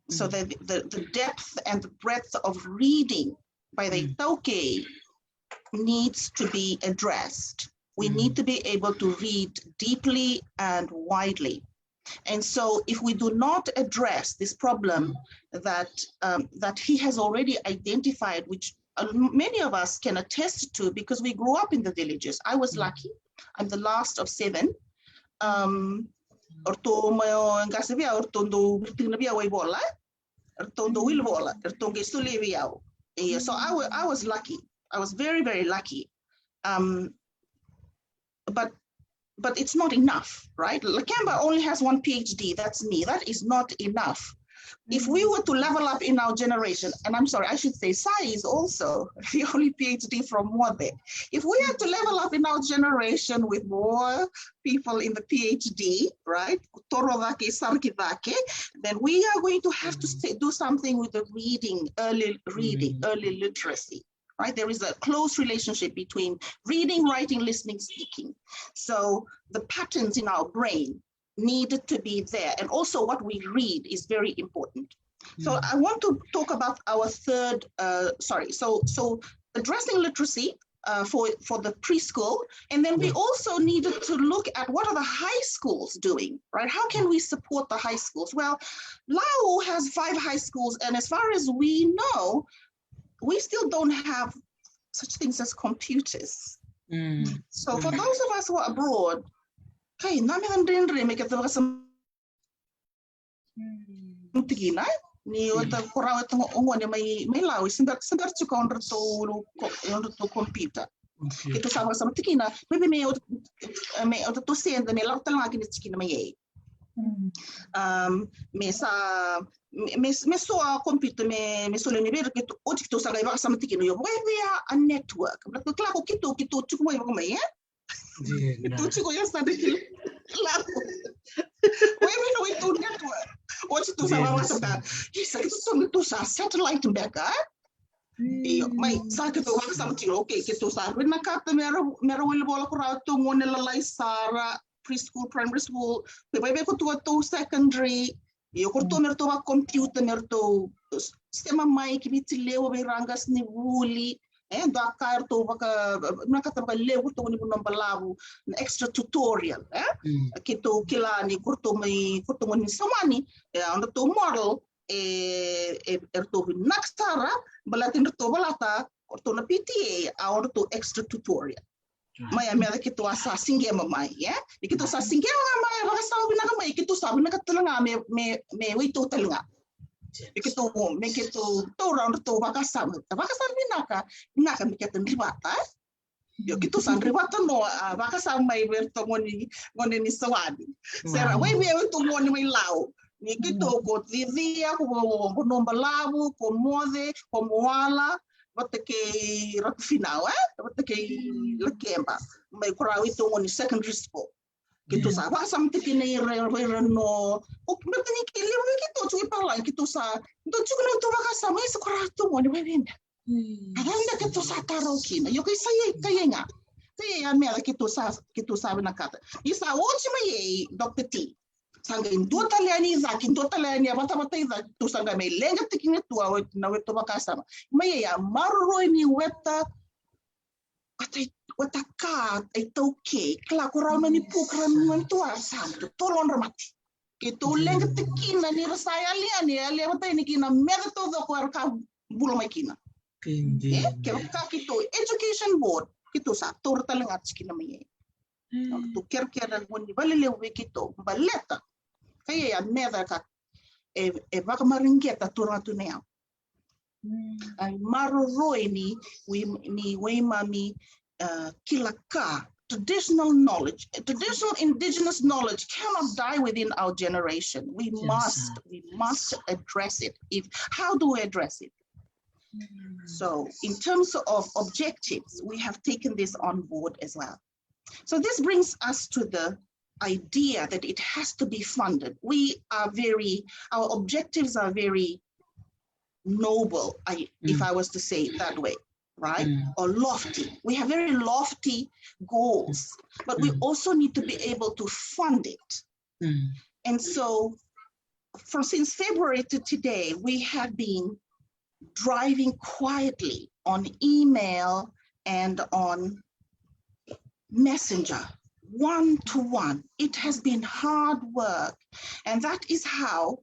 So the, the, the depth and the breadth of reading by the iTaukei needs to be addressed. We need to be able to read deeply and widely. And so if we do not address this problem that, um, that he has already identified, which, uh, many of us can attest to because we grew up in the villages. I was lucky. I'm the last of seven. Um, o ratou mai o qase vei au, o ratou dau tikina vei au e vola, o ratou dau wili vola, o ratou qai solia vei au. Ia, so I wa-, I was lucky. I was very, very lucky. Um, but, but it's not enough, right? Lakeba only has one PhD. That's me. That is not enough. If we were to level up in our generation, and I'm sorry, I should say Sai is also the only PhD from Moce. If we are to level up in our generation with more people in the PhD, right? Toro cake, sara ki cake, then we are going to have to say, do something with the reading, early reading, early literacy, right? There is a close relationship between reading, writing, listening, speaking. So the patterns in our brain needed to be there. And also what we read is very important. So I want to talk about our third, uh, sorry, so, so addressing literacy, uh, for, for the preschool. And then we also needed to look at what are the high schools doing, right? How can we support the high schools? Well, Lau has five high schools, and as far as we know, we still don't have such things as computers. So for those of us who are abroad, kai, na mea dredre me keta vakasama tikina, ni o ta kora o ta gone mai, mai Lau, se bera, se bera tiko o ratou, o ratou computer. Keitou sa vakasama tikina, maybe me o, me o ta toseda me lako tale ga kina tikina mai ei. Um, me sa, me, me, me so a computer, me, me solia ni vei ira keitou, oti keitou sa qai vakasama tikina, io, vei a network. Baleta kila ko keitou, keitou tiko mai, vaka mai, e? Keitou tiko ia sa dei kila. Lako. Vei a network. Oti keitou sa vakasama. Isa, keitou sa, keitou sa satellite beka, e? Io, mai, sa keitou vakasama tiko, okay, keitou sa vinakata me ra, me ra wili vola ko ratou gone lalai sara, preschool, primary school, me vei, vei ko tu a tou secondary, io ko ratou me ratou vaka computer, me ratou sema mai ki Viti Levu vei ira qasenivuli, e, dua ka ratou vaka, vinakata vakalevu ratou ni vanua balavu, na extra tutorial, e? Keitou kila ni ko ratou mai, ko ratou gone ni Sawani, e, o ratou model, e, e, e ratou vinaka sara, baleta ni ratou valata, o ratou na PTA, a o ratou extra tutorial. Mai a meca keitou a sa siqema mai, e? Ni keitou sa siqema ga mai, vakasama vinaka mai, keitou sa vinaka tale ga me, me, me weitou tale ga. Me keitou, me keitou taura o ratou vakasama, vakasama vinaka, vinaka me keta drivata, e? Io, keitou sa drivata no, a, vakasama mai vei ratou gone, gone ni Sawani. Sera, vei, vei ratou gone mai Lau. Ni keitou ko Cicia, ko, ko, ko Vanua Balavu, ko Moce, ko Moala, vata kei Ratu Finau, e? Vata kei Lakeba. Mai ko rau i tou gone ni secondary school. Keitou sa vakasama tiko kina ira, ira no. O, baleta ni ke levu vei keitou tiko i Palagi, keitou sa, keitou tiko na tou vakasama, isa ko rau tou gone, vei, vei me. A cava beka keitou sa tarau kina? Io, kai sa ia, kai ia ga. Kai ia a meca keitou sa, keitou sa vinakata. Ni sa oti mai ei Doctor T. Sa qai dua tale yani i cake, dua tale yani a vatavata i cake, tou sa qai mai leqa tiko kina tu a, na weta vakasama. Mai ei a maroroi ni weta, a tai, weta ka, a iTaukei, kila ko rau na ni puk, rau na ni tu a sa, tolodra mate. Keitou leqa tiko kina ni ra sa yali yani, yali a vata yani kina meca taucoko era ka bula mai kina. E, kevaka keitou education board, keitou sa taura tale ga tiko kina mai ei. Tou kerekere gone ni valelevu vei keitou, baleta. Kai ia a meca ka, e, e vakamareqeta turaga tu na yau. A maroroi ni, wei, ni weimami, uh, kila ka, traditional knowledge, traditional indigenous knowledge cannot die within our generation. We must, we must address it. If, how do we address it? So, in terms of objectives, we have taken this on board as well. So this brings us to the idea that it has to be funded. We are very, our objectives are very noble, I, if I was to say it that way, right? Or lofty. We have very lofty goals, but we also need to be able to fund it. And so, from since February to today, we have been driving quietly on email and on Messenger, one to one. It has been hard work. And that is how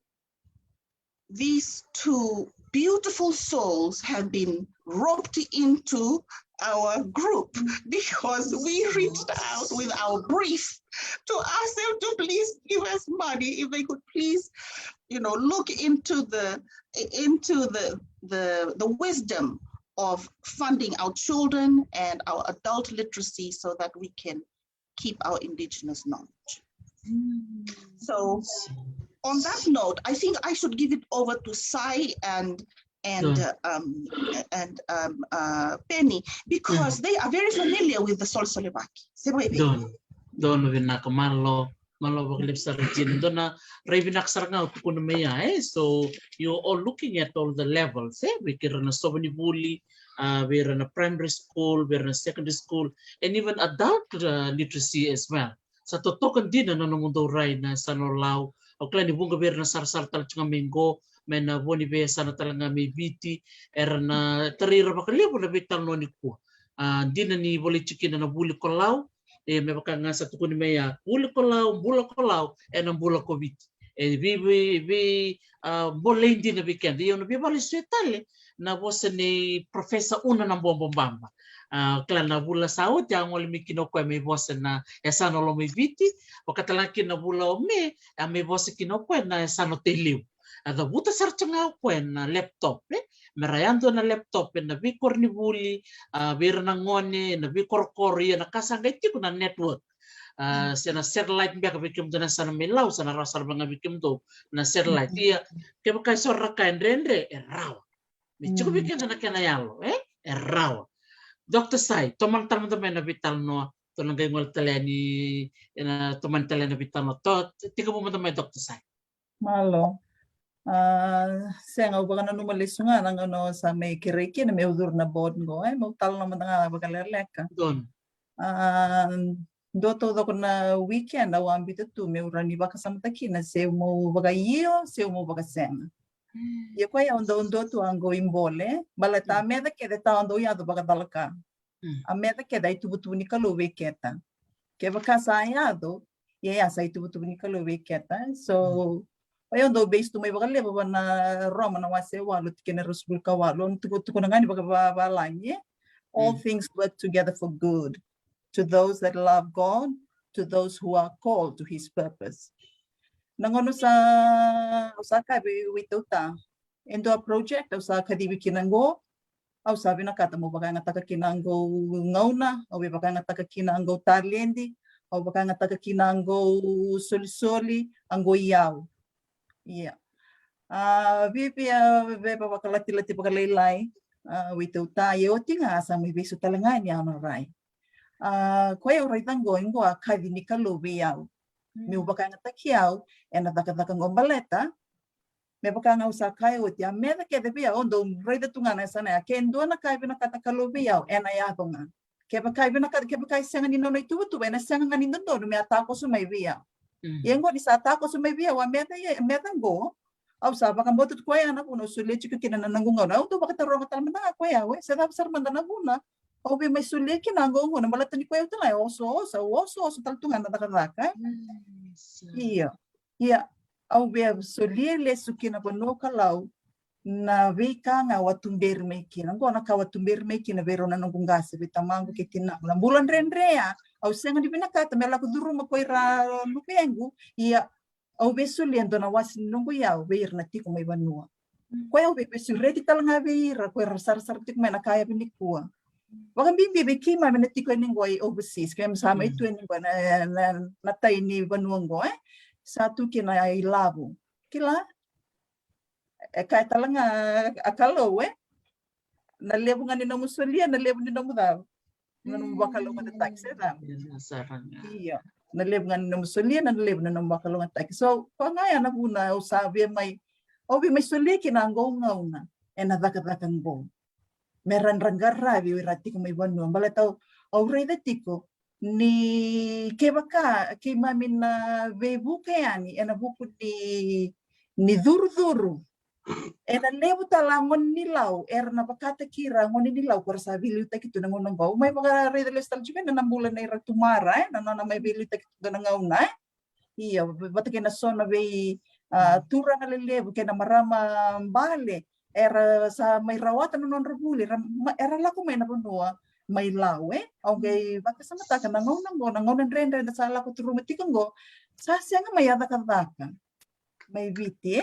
these two beautiful souls have been roped into our group, because we reached out with our brief to ask them to please give us money, if they could please, you know, look into the into the the, the wisdom of funding our children and our adult literacy so that we can keep our indigenous knowledge. So, on that note, I think I should give it over to Sai and and uh, um, and um, uh, Penny, because they are very familiar with the Solsolevaki. Se boi vei? Donu, donu, vinaka, malo, malo vakalevu sara Jina. Donu, rai vinaka sara ga o tukuna mai ya, e? So you're all looking at all the levels, e? Vei ira na sova ni vuli, uh, vei ira na primary school, vei ira na secondary school, and even adult uh, literacy as well. Sa totoka dina na nomudou rai na yasana o Lau. Au kila ni vuqa vei ira na sarasara tale tu ga mai qo, mai na vo ni veiyasana tale ga mai Viti, era na tarai ira vakalevu na veitalanoa nikua. A, dina ni volai tiko kina na vuli ko Lau, e, me vaka ga sa tukuni mai ya, vuli ko Lau, bula ko Lau, ena bula ko Viti. E vei, vei, vei, a, bolei dina vei keda. Ia au na veivakalesui tale na vosa nei Professor Una Nabobo Baba. A, kila na vula sa oti a gole mai kina o koya me vosa na yasana o Lomaiviti, vaka tale ga kina na vula o Me, a me vosa kina o koya na yasana o Tailevu. A cavuta sara tu ga o koya na laptop, e? Me ra yadua na laptop ena veikoronivuli, a, vei ira na gone, ena veikorokoro, ia na ka sa qai tiko na network. A, se na satellite beka vei kemudou na yasana mai Lau, sa na rawa sara ga vei kemudou na satellite. Ia, kevaka e so ra ka e dredre, e rawa. Me tiko vei keda na kena yalo, e? E rawa. Doctor Sai, tomana tale mada mai na veitalanoa, tou na qai gole tale yani, ena tomani tale na veitalanoa. To, tekivu mada mai, Doctor Sai. Malo. A, sega, au vakananuma lesu ga na gauna au sa mai kerei kina meu curu na board qo, e, meu talanoa mada ga vakalekaleka. Donu. A, dua taucoko na weekend au a biuta tu meu rawa ni vakasamataka kina se meu vakaio se meu vakasega. Ia koya au dau dua tu a qo i bole, baleta a meca kece ta au dau yaco vakacalaka. A meca kece a ituvatuva ni Kalou vei keta. Kevaka sa yaco, ia ya sa ituvatuva ni Kalou vei keta. So, o yau dau base tu mai vakalevu va na Roma na wase walu, tikina ruasagavulu ka walu, au na tukutukuna ga ni vakavavalagi, e? All things work together for good to those that love God, to those who are called to his purpose. Na gauna sa, au sa kaya vei waitauta, e dua project au sa kacivi kina qo, au sa vinakata meu vakayagataka kina qo gauna, au vei vakayagataka kina qo taledi, au vakayagataka kina qo solisoli, a qo i au. Ia. A, via, via, via vakalati, lati vakalailai, a, waitauta, ia oti ga sa mai vesu tale ga ni au na rai. A, koya au raica qo, qo a kaci ni Kalou vei au. Meu vakayagataki au ena cakacaka qo baleta me vaka ga au sa kaya oti, a meca kece vei au, au dau raica tu ga na yasana ya, ke dua na ka e vinakata Kalou vei au, ena yaco ga. Kevaka e vinakata, kevaka e sega ni nona ituvatuva, ena sega ga ni dodonu me a takoso mai vei au. Ia qo ni sa takoso mai vei au a meca, ia meca qo, au sa vakabauta tu koya na vuna au solia tiko kina na noqu gauna. Au dau vakataroga tale mada ga koya, e, se cava sara mada na vuna au via mai solia kina qo gauna, baleta ni koya au tala e osooso, au osooso tale tu ga na cakacaka, e. Ia. Ia, au via solia lesu ki na vanua o Kalou na veika ga au a tuberi mai kina. Qo na ka au a tuberi mai kina vei rau na noqu qase, vei tamaqu kei tinaqu. Na bula dredre ya, au sega ni vinakata me lako curuma ko ira luvequ. Ia, au via solia e dua na wase ni noqu iyau vei ira na tiko mai vanua. Koya au via veisureti tale ga vei ira ko ira sarasara tiko mai na ka yavi nikua. Vakabibi vei keimami na tiko yani qo i overseas, keimami sa mai tu yani qo na, na, na tai ni vanua qo, e? Sa tu kina i Lavo. Kila? E kaya tale ga a Kalou, e? Na levu ga ni nomu solia, na levu ni nomu cava? Na nomu vakalougatataki, se cava? Io. Na levu ga na nomu solia, na levu na nomu vakalougatataki. So koya ga ya na vuna au sa via mai, au via mai solia kina qo gauna ena cakacaka qo. Me ra dra qaravi o ira tiko mai vanua. Baleta au raica tiko ni kevaka keimami na veivuke yani ena vuku ni, ni curucuru. Ena levu tale a gone ni Lau era na vakataki ira a gone ni Lau ko ra sa veiliutaki tu na gauna qo. Au mai vakaraica lesu tale tiko na bula nei Ratumara, e, na nona mai veiliutaki tu na gauna, e. Ia, vata kei na so na vei, a, turaga lelevu kei na marama bale era sa mai rawata na nodra vuli, era, era lako mai na vanua mai Lau, e. Au qai vakasamataka na gauna qo, na gauna dredre da sa lako curuma tiko qo, sa sega mai a cakacaka mai Viti, e.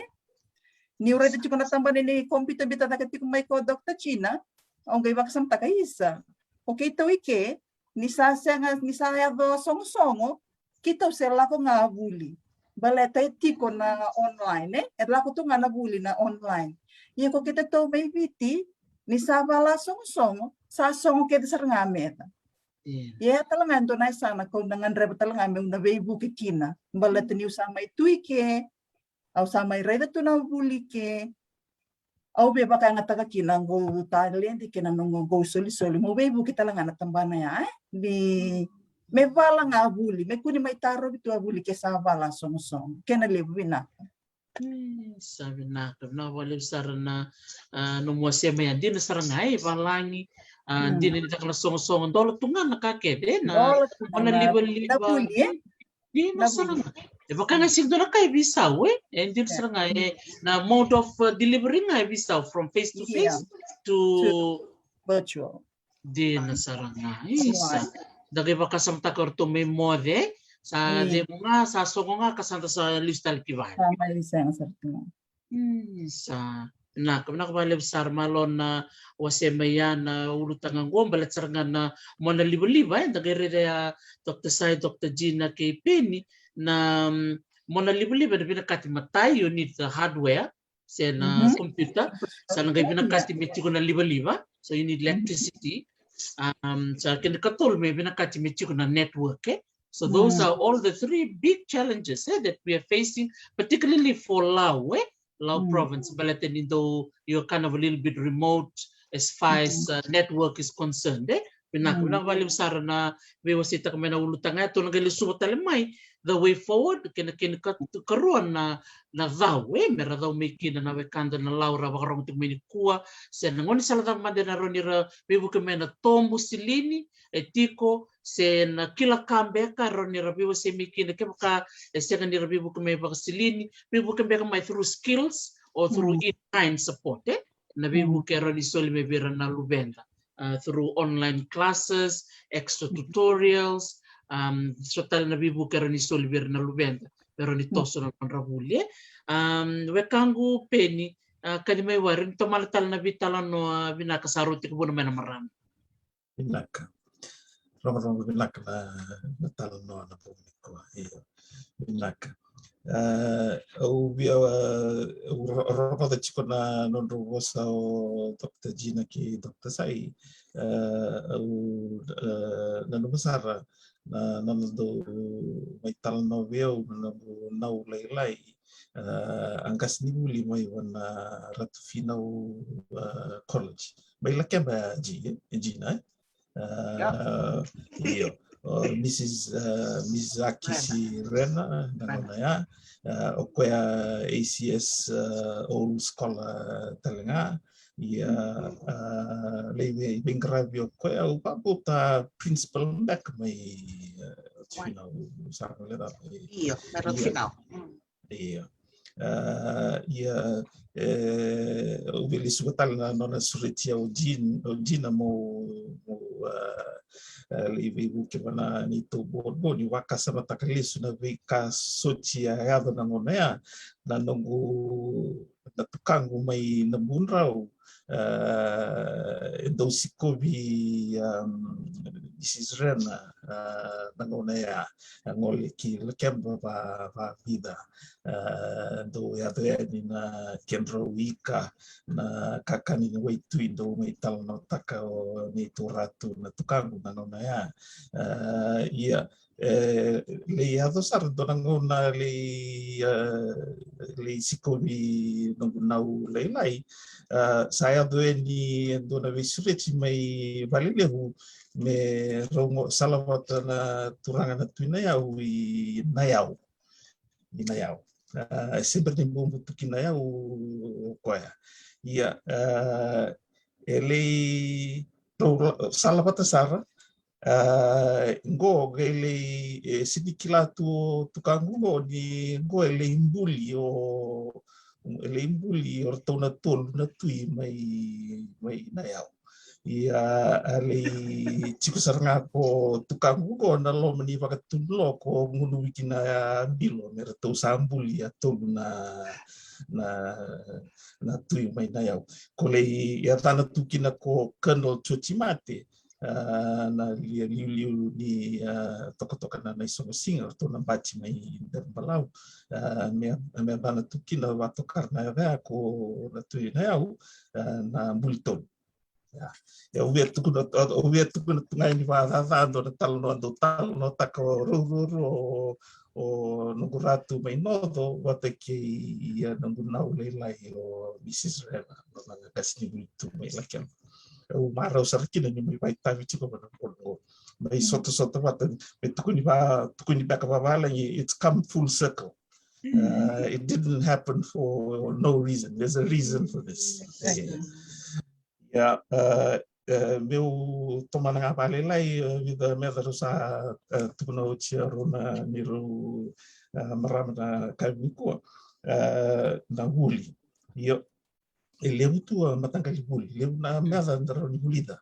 Niu raica tiko na tabana ni kompiuta biuta cake tiko mai ko Doctor Gina, au qai vakasamataka, isa, o keitou i ke, ni sa sega, ni sa yaco a sogosogo, keitou se lako ga a vuli. Baleta e tiko na online, e? E lako tu ga na vuli na online. Ia ko keitou mai Viti, ni sa vala a sogosogo, sa sogo kece sara ga a meca. Ia e tale ga e dua na yasana kau na gadreva tale ga meu na veivuke kina. Baleta niu sa mai tu i ke, au sa mai raica tu na vuli ke, au via vakayagataka kina qo taledi kei na noqu qo solisoli meu veivuke tale ga na tabana ya, e? Ni me vala ga a vuli, me kua ni mai tarovi tu a vuli ke sa vala a sogosogo. Kena levu, vinaka. Sa vinaka, vinaka vakalevu sara na, a, nomu wasea mai ya. Dina sara ga, e, valagi, a, dina ni caka na sogosogo, dola tu ga na ka kece, e, na, dola tu ga na livaliva, na vuli, e? Dina sara ga. E vaka ga e sega dua na ka e veisau, e? E dina sara ga, e, na mode of, uh, delivery ga e veisau from face to face to virtual. Dina sara ga. Isa. Da qai vakasamataka o ratou mai moce, sa cegu ga, sa sogo ga, ka sa da sa lesu tale ki vale. Sa mai sega sara tu ga. Isa. Vinaka, vinaka vakalevu sara, malo na wasea mai ya na ulutaga qo, baleta sara ga na mona livaliva, e, da qai raica ya, Doctor Sai, Doctor Gina kei Peni, na, mm, mona livaliva ena vinakati matai, you need the hardware, se na computer, sa na qai vinakati me tiko na livaliva, so you need electricity. Um, sa kena ikatolu me vinakati me tiko na network, e. So those are all the three big challenges, eh, that we are facing, particularly for Lau, eh? Lau province, baleta ni dou, you're kind of a little bit remote as far as, uh, network is concerned, eh? Vinaka, vinaka vakalevu sara na veiwaseitaka mai na ulutaga ya, tou na qai lesuva tale mai the way forward, kei na, kei na ka, karua na, na cau, eh, me ra cau mai kina na wekada na Lau ra vakarogo tiko mai nikua, se na gaunisala cava mada e na rawa ni ra veivuke mai, na tobu silini e tiko, se na kila ka beka e rawa ni ra veiwasei mai kina, kevaka e sega ni ra veivuke mai vakasilini, veivuke beka mai through skills or through in-kind support, eh? Na veivuke e rawa ni soli mai vei ira na luveda, uh, through online classes, extra tutorials, um, so tale na veivuke e rawa ni soli vei ira na luveda me rawa ni toso na nodra vuli, eh? Um, wekaqu Peni, uh, kani mai wari ni tomana tale na veitalanoa vinaka sa rau tekivu mai na marama. Vinaka. Rogorogo vinaka na, na talanoa na bogi nikua. Io. Vinaka. Ah, au via, ah, au ro-, rogoca tiko na nodrau vosa o Doctor Gina kei Doctor Sai. Ah, au, ah, nanuma sara na, na nodrau mai talanoa vei au na nodrau nau lailai, ah, a qasenivuli mai vua na Ratu Finau, ah, College. Mai Lakeba, Gi-, Gina, eh? Ah, io. O Missus, ah, Missus Aki Sirena, na nona ya. Ah, o koya A C S, ah, old scholar tale ga. Ia, ah, lai vei, veiqaravi o koya, au vakabauta principal beka mai, ah, Ratu Finau, sa gole cava. Io, mai Ratu Finau. Io. Ah, ia, eh, au via lesuva tale na nona sureti au o Gin-, o Gina mo, mo, ah, ah, lai veivuke vua na neitou board, mo ni vakasamataka lesu na veika soti a yaco na gauna ya, na noqu, na tukaqu mai Nabudrau, E dau sikovi Misis Rena na gauna ya, a gole ki Lakeba vavica. E dau yaco yani na kedrau ika, na kakana ni waitui, dau mai talanoataka o neitou ratu na tukaqu na gauna ya. Ia, e lei yaco sara dua na gauna lei, e, lei sikovi noqu nau lailai. E, sa yaco yani e dua na veisureti mai Valelevu me rau qo salavata na turaga na Tui Nayau i Nayau. I Nayau. E, se bera ni bubutuki Nayau o koya. Ia, e lei rau salavata sara. E, qo qai lei, e, sega ni kila tu o tukaqu qo ni qo e lei buli o, e lei buli o ratou na tolu na tui mai, mai Nayau. Ia a lei tiko sara ga ko tukaqu qo na loma ni vakatunulo ko gunu wiki na bilo me ratou sa buli a tolu na, na, na tui mai Nayau. Ko lei yacana tu kina ko Colonel Joti Mate, a, na lia liuliu ni, a, tokatoka na Naisogosiga, ratou na bati mai Deribalau. A, me, me yacana tu kina vakatokara na yaca ya ko na Tui Nayau, a, na Bulitolu. Ia, au via tukuna, au via tukuna tu ga ni vakacaca dua na talanoa dau talanoataka o rau ruarua o, o noqu ratu mai Noco vata kei a noqu nau lailai o Misis Rena, na qasenivuli tu mai Lakeba. Au marau sara kina ni mai vakaitavi tiko vata na bogi qo. Mai sotasota vata, me tukuni va, tukuni beka vavalagi, it's come full circle. Uh, it didn't happen for no reason. There's a reason for this. Ia, e, e, meu tomana ga vakalailai, e, vica meca rau sa, e, tukuna oti a rau na neirau, e, marama na kavi nikua, e, na vuli. Io, e levu tu a mataqali vuli, levu na meca da rawa ni vulica.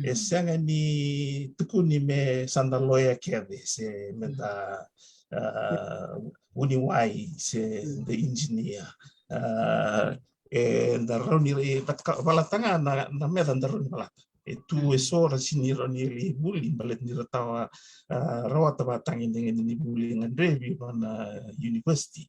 E sega ni tukuni me sa da loya kece, se me da, e, vuniwai, se da engineer. E, e da rawa ni, e, da ka-, valata ga na, na meca da rawa ni valata. E tu e so ra sega ni rawa ni lai vuli, baleta ni ra tawa, a, rawata vakatagedegede ni vuli e gadrevi va na university.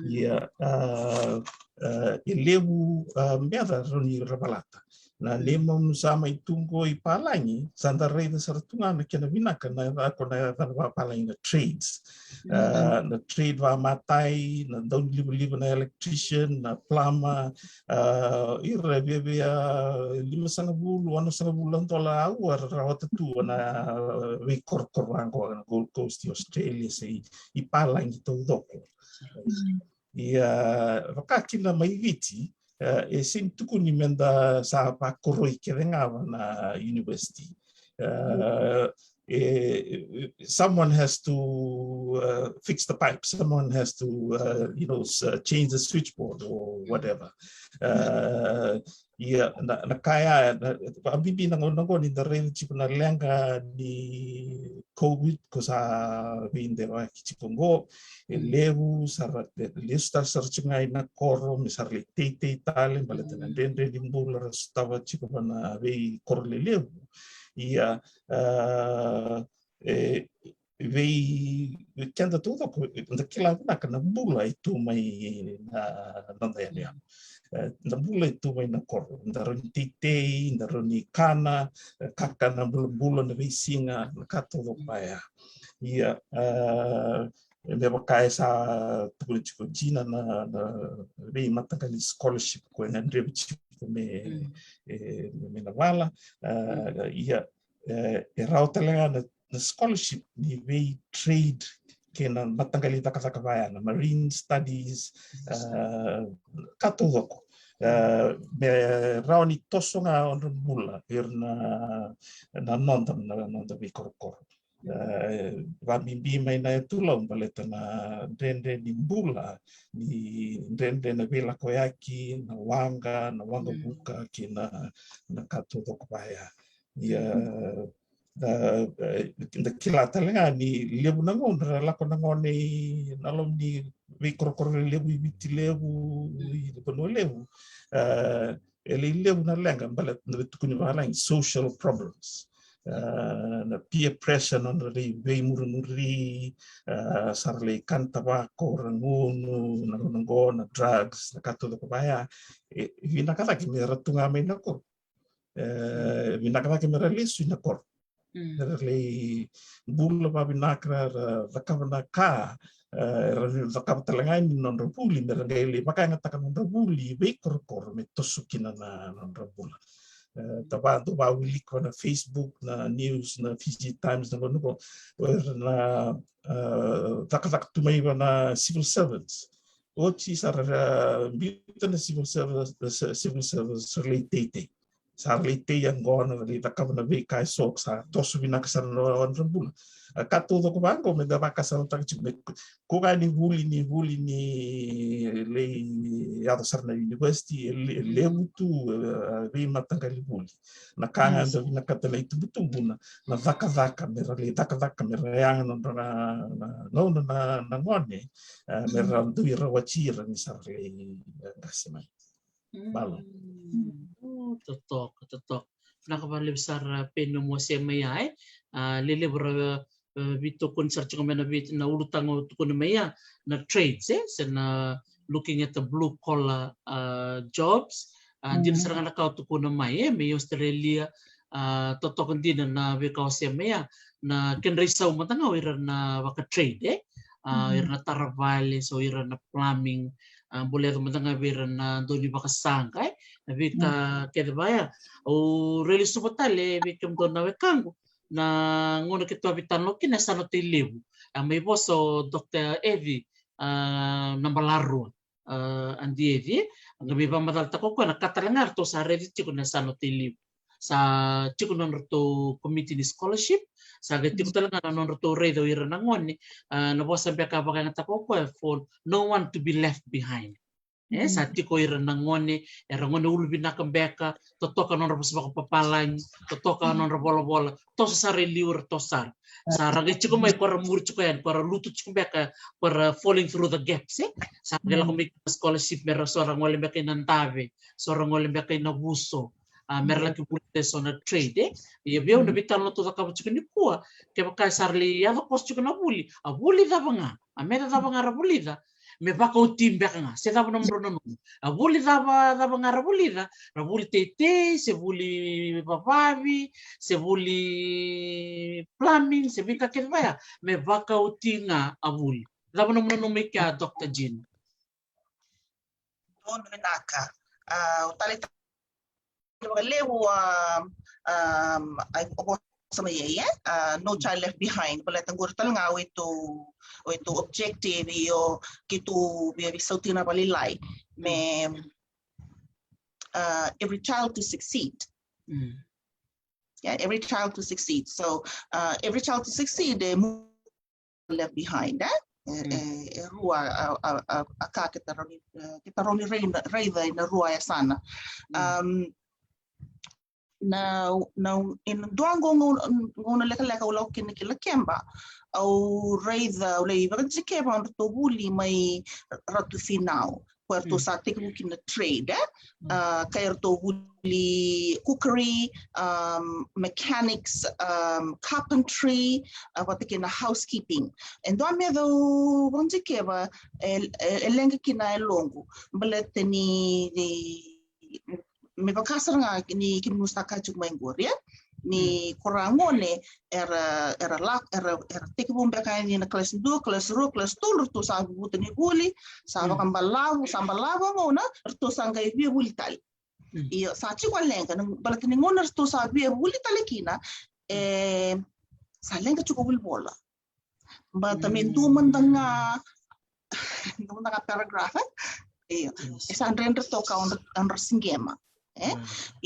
Ia, a, a, e levu, a, meca rawa ni ra valata. Na neimami sa mai tu qo i palagi, sa da raica sara tu ga na kena vinaka na yaca ko na yaca vakapalagi na trades. A, na trade vakamatai, na daunilivaliva na electrician, na plumber, a, ira viavia limasagavulu, onosagavulu na dola a aua ra rawata tu na veikorokoro qo na Gold Coast i Australia se i, i palagi taucoko. Ia, vaka kina mai Viti, e, e sega ni tukuni me da sa vakoroi kece ga va na university. E, e, someone has to, uh, fix the pipe, someone has to, uh, you know, s-, uh, change the switchboard or whatever. E, ia, na, na ka ya, na, vakabibi na gauna qo ni da raica tiko na leqa ni COVID ko sa veidewaki tiko qo, e levu sara, e lesu tale sara tiko ga i na koro, me sa ra lai teitei tale, baleta na dredre ni bula ra sotava tiko va na veikoro lelevu. Ia, a, e, vei, vei keda taucoko, da kila vinaka na bula e tu mai na, na noda yanuyanu. E, na bula e tu mai na koro. Da rawa ni teitei, da rawa ni kana, e, kakana bulabula na veisiga, na ka taucoko vaya. Ia, a, e me vaka e sa tukuni tiko Gina na, na veimataqali scholarship ko e gadrevi tiko me, e, me, me na vala. A, ia, e, e rawa tale ga na, na scholarship ni vei trade kei na mataqali cakacaka vaya na marine studies, a, ka taucoko. A, me rawa ni toso ga o na bula, ira na, na noda, na noda veikorokoro. A, vakabibi mai na yatu Lau baleta na dredre ni bula, ni dredre na veilakoyaki, na waqa, na waqavuka, kei na, na ka taucoko vaya. Ia, a, e, da kila tale ga ni levu na gauna ra lako na gone i na loma ni veikorokoro levu i Viti Levu, i Vanua Levu. A, E lai levu na leqa, baleta na veitukuni vavalagi, social problems. Ah, na peer pressure, na nodra lai veimurimuri, ah, sa ra lai kana tavako, ra gunu, na gauna qo, na drugs, na ka taucoko vaya. E vinaka cake me ra tu ga mai na koro. E vinaka cake me ra lesu i na koro. Mm. Era lai bula vavinaka, ra cakava na ka, eh, era cakava tale ga ni nodra vuli, me ra qai lai vakayagataka nodra vuli veikorokoro me toso kina na nodra bula. Eh, tava dou vawilika na Facebook, na news, na Fiji Times, na gauna qo, era na, eh, cakacaka tu mai va na civil servants. Oti sa ra, eh, biuta na civil servants, eh, civil servants, ra lai teitei. Sa ra lai tei yaqona, ra lai cakava na veika eso, sa toso vinaka sara na nodra bula. A ka taucoko vaqo me da vakasamataka tiko, me ko ga ni vuli, ni vuli ni lai yaco sara na university, e le-, e levu tu, eh, veimataqali vuli. Na ka ga da vinakata na itubutubu, na, na cakacaka, me ra lai cakacaka, me ra yaga nodra na, na, na, na, na gone, eh, me ra dui rawati ira ni sa ra lai, eh, qase mai. Malo. Mm. Mm, totoka, totoka. Vinaka vakalevu sara, ah, Peni, mo se mai ya, eh. Ah, lelevu ra, ah, veitokoni sara tiko mai na vei-, na ulutaga o tukuna mai ya, na trades, eh, se na looking at the blue collar, ah, jobs. Ah, dina sara ga na ka o tukuna mai, eh, mai Australia, ah, totoka dina na veika o se mai ya, na kedra isau mada ga o ira na vaka trade, eh. Ah, ira na tara vale, so ira na plumbing, ah, bole yaco mada ga vei ira na dau ni vakasaqa, eh. Na veika kece vaya, au railesuva tale vei kemudou na wekaqu, na gauna keitou a veitalanoa kina e sa na tei levu. A mai vosa o Doctor Evi, ah, na Balarua, ah, Adi Evi, eh. A qai mai vakamacalataka o koya na ka tale ga ratou sa raici tiko na sa na tei levu. Sa tiko na nodratou committee ni scholarship, sa qai tiko tale ga na nodratou raica o ira na gone, ah, na vosa beka a vakayagataka o koya for no one to be left behind. Eh, sa tiko ira na gone, era gone uluvinaka beka, totoka nodra vosa vakapapalagi, totoka nodra volavola, toso sara e liu, ra toso sara. Sa ra qai tiko mai ko ra muri tiko yani, ko ra lutu tiko beka, ko ra falling through the gaps, eh? Sa qai lako mai na scholarship me ra so ra gole beka ina dave, so ra gole beka ina vuso, ah, me ra laki vulica eso na trade, eh? Ia vei au na veitalanoa tou cakava tiko nikua, kevaka sa ra lai yaco koso tiko na vuli, a vuli cava ga, a meca cava ga ra vulica, me vakaoti beka ga, se cava nomudrau nanuma. A vuli cava, cava ga ra vulica, ra vuli teitei, se vuli vavavi, se vuli plumbing, se veika kece vaya, me vakaoti ga a vuli. Cava nomu nanuma i kea, Doctor Jean? Donu vinaka. Ah, o tale vakalevu, ah, ah, a vosa mai ai, eh? Ah, No Child Left Behind. Baleta qori tale ga o itou, o itou objective, io, keitou via veisau tiko na vakalailai. Me, ah, every child to succeed. Mm. Yeah, every child to succeed. So, ah, every child to succeed, eh, left behind, eh? E, e, e rua a, a, a, a ka keta rawa ni, eh, keta rawa ni raica, raica ina rua e sa na. Um, na, na, ina dua qo gauna, gauna lekaleka au lako kina ki Lakeba, au raica, au lai vakadikeva nodratou vuli mai Ratu Finau. Ko iratou sa tekivu kina trade, eh? Ah, ka iratou vuli cookery, um, mechanics, um, carpentry, ah, vata kei na housekeeping. E dua meca au vakadikeva, e, e, e leqa kina e loqu. Baleta ni, ni, me vaka sara ga ni kemunu sa kaya tiko mai qori, eh? Ni ko ra gone, era, era lako, era, era tekivu beka yani na kalasi dua, kalasi rua, kalasi tolu, ratou sa vuta ni vuli, sa vakabalavu, sa balavu a gauna, ratou sa qai via vuli tale. Io, sa tiko a leqa, na, baleta ni gauna ratou sa via vuli tale kina, e, sa leqa tiko vuli vola. Baleta me dua mada ga, dua mada ga paragraph, eh? Io. E sa dredre toka o nodra, o nodra siqema, eh?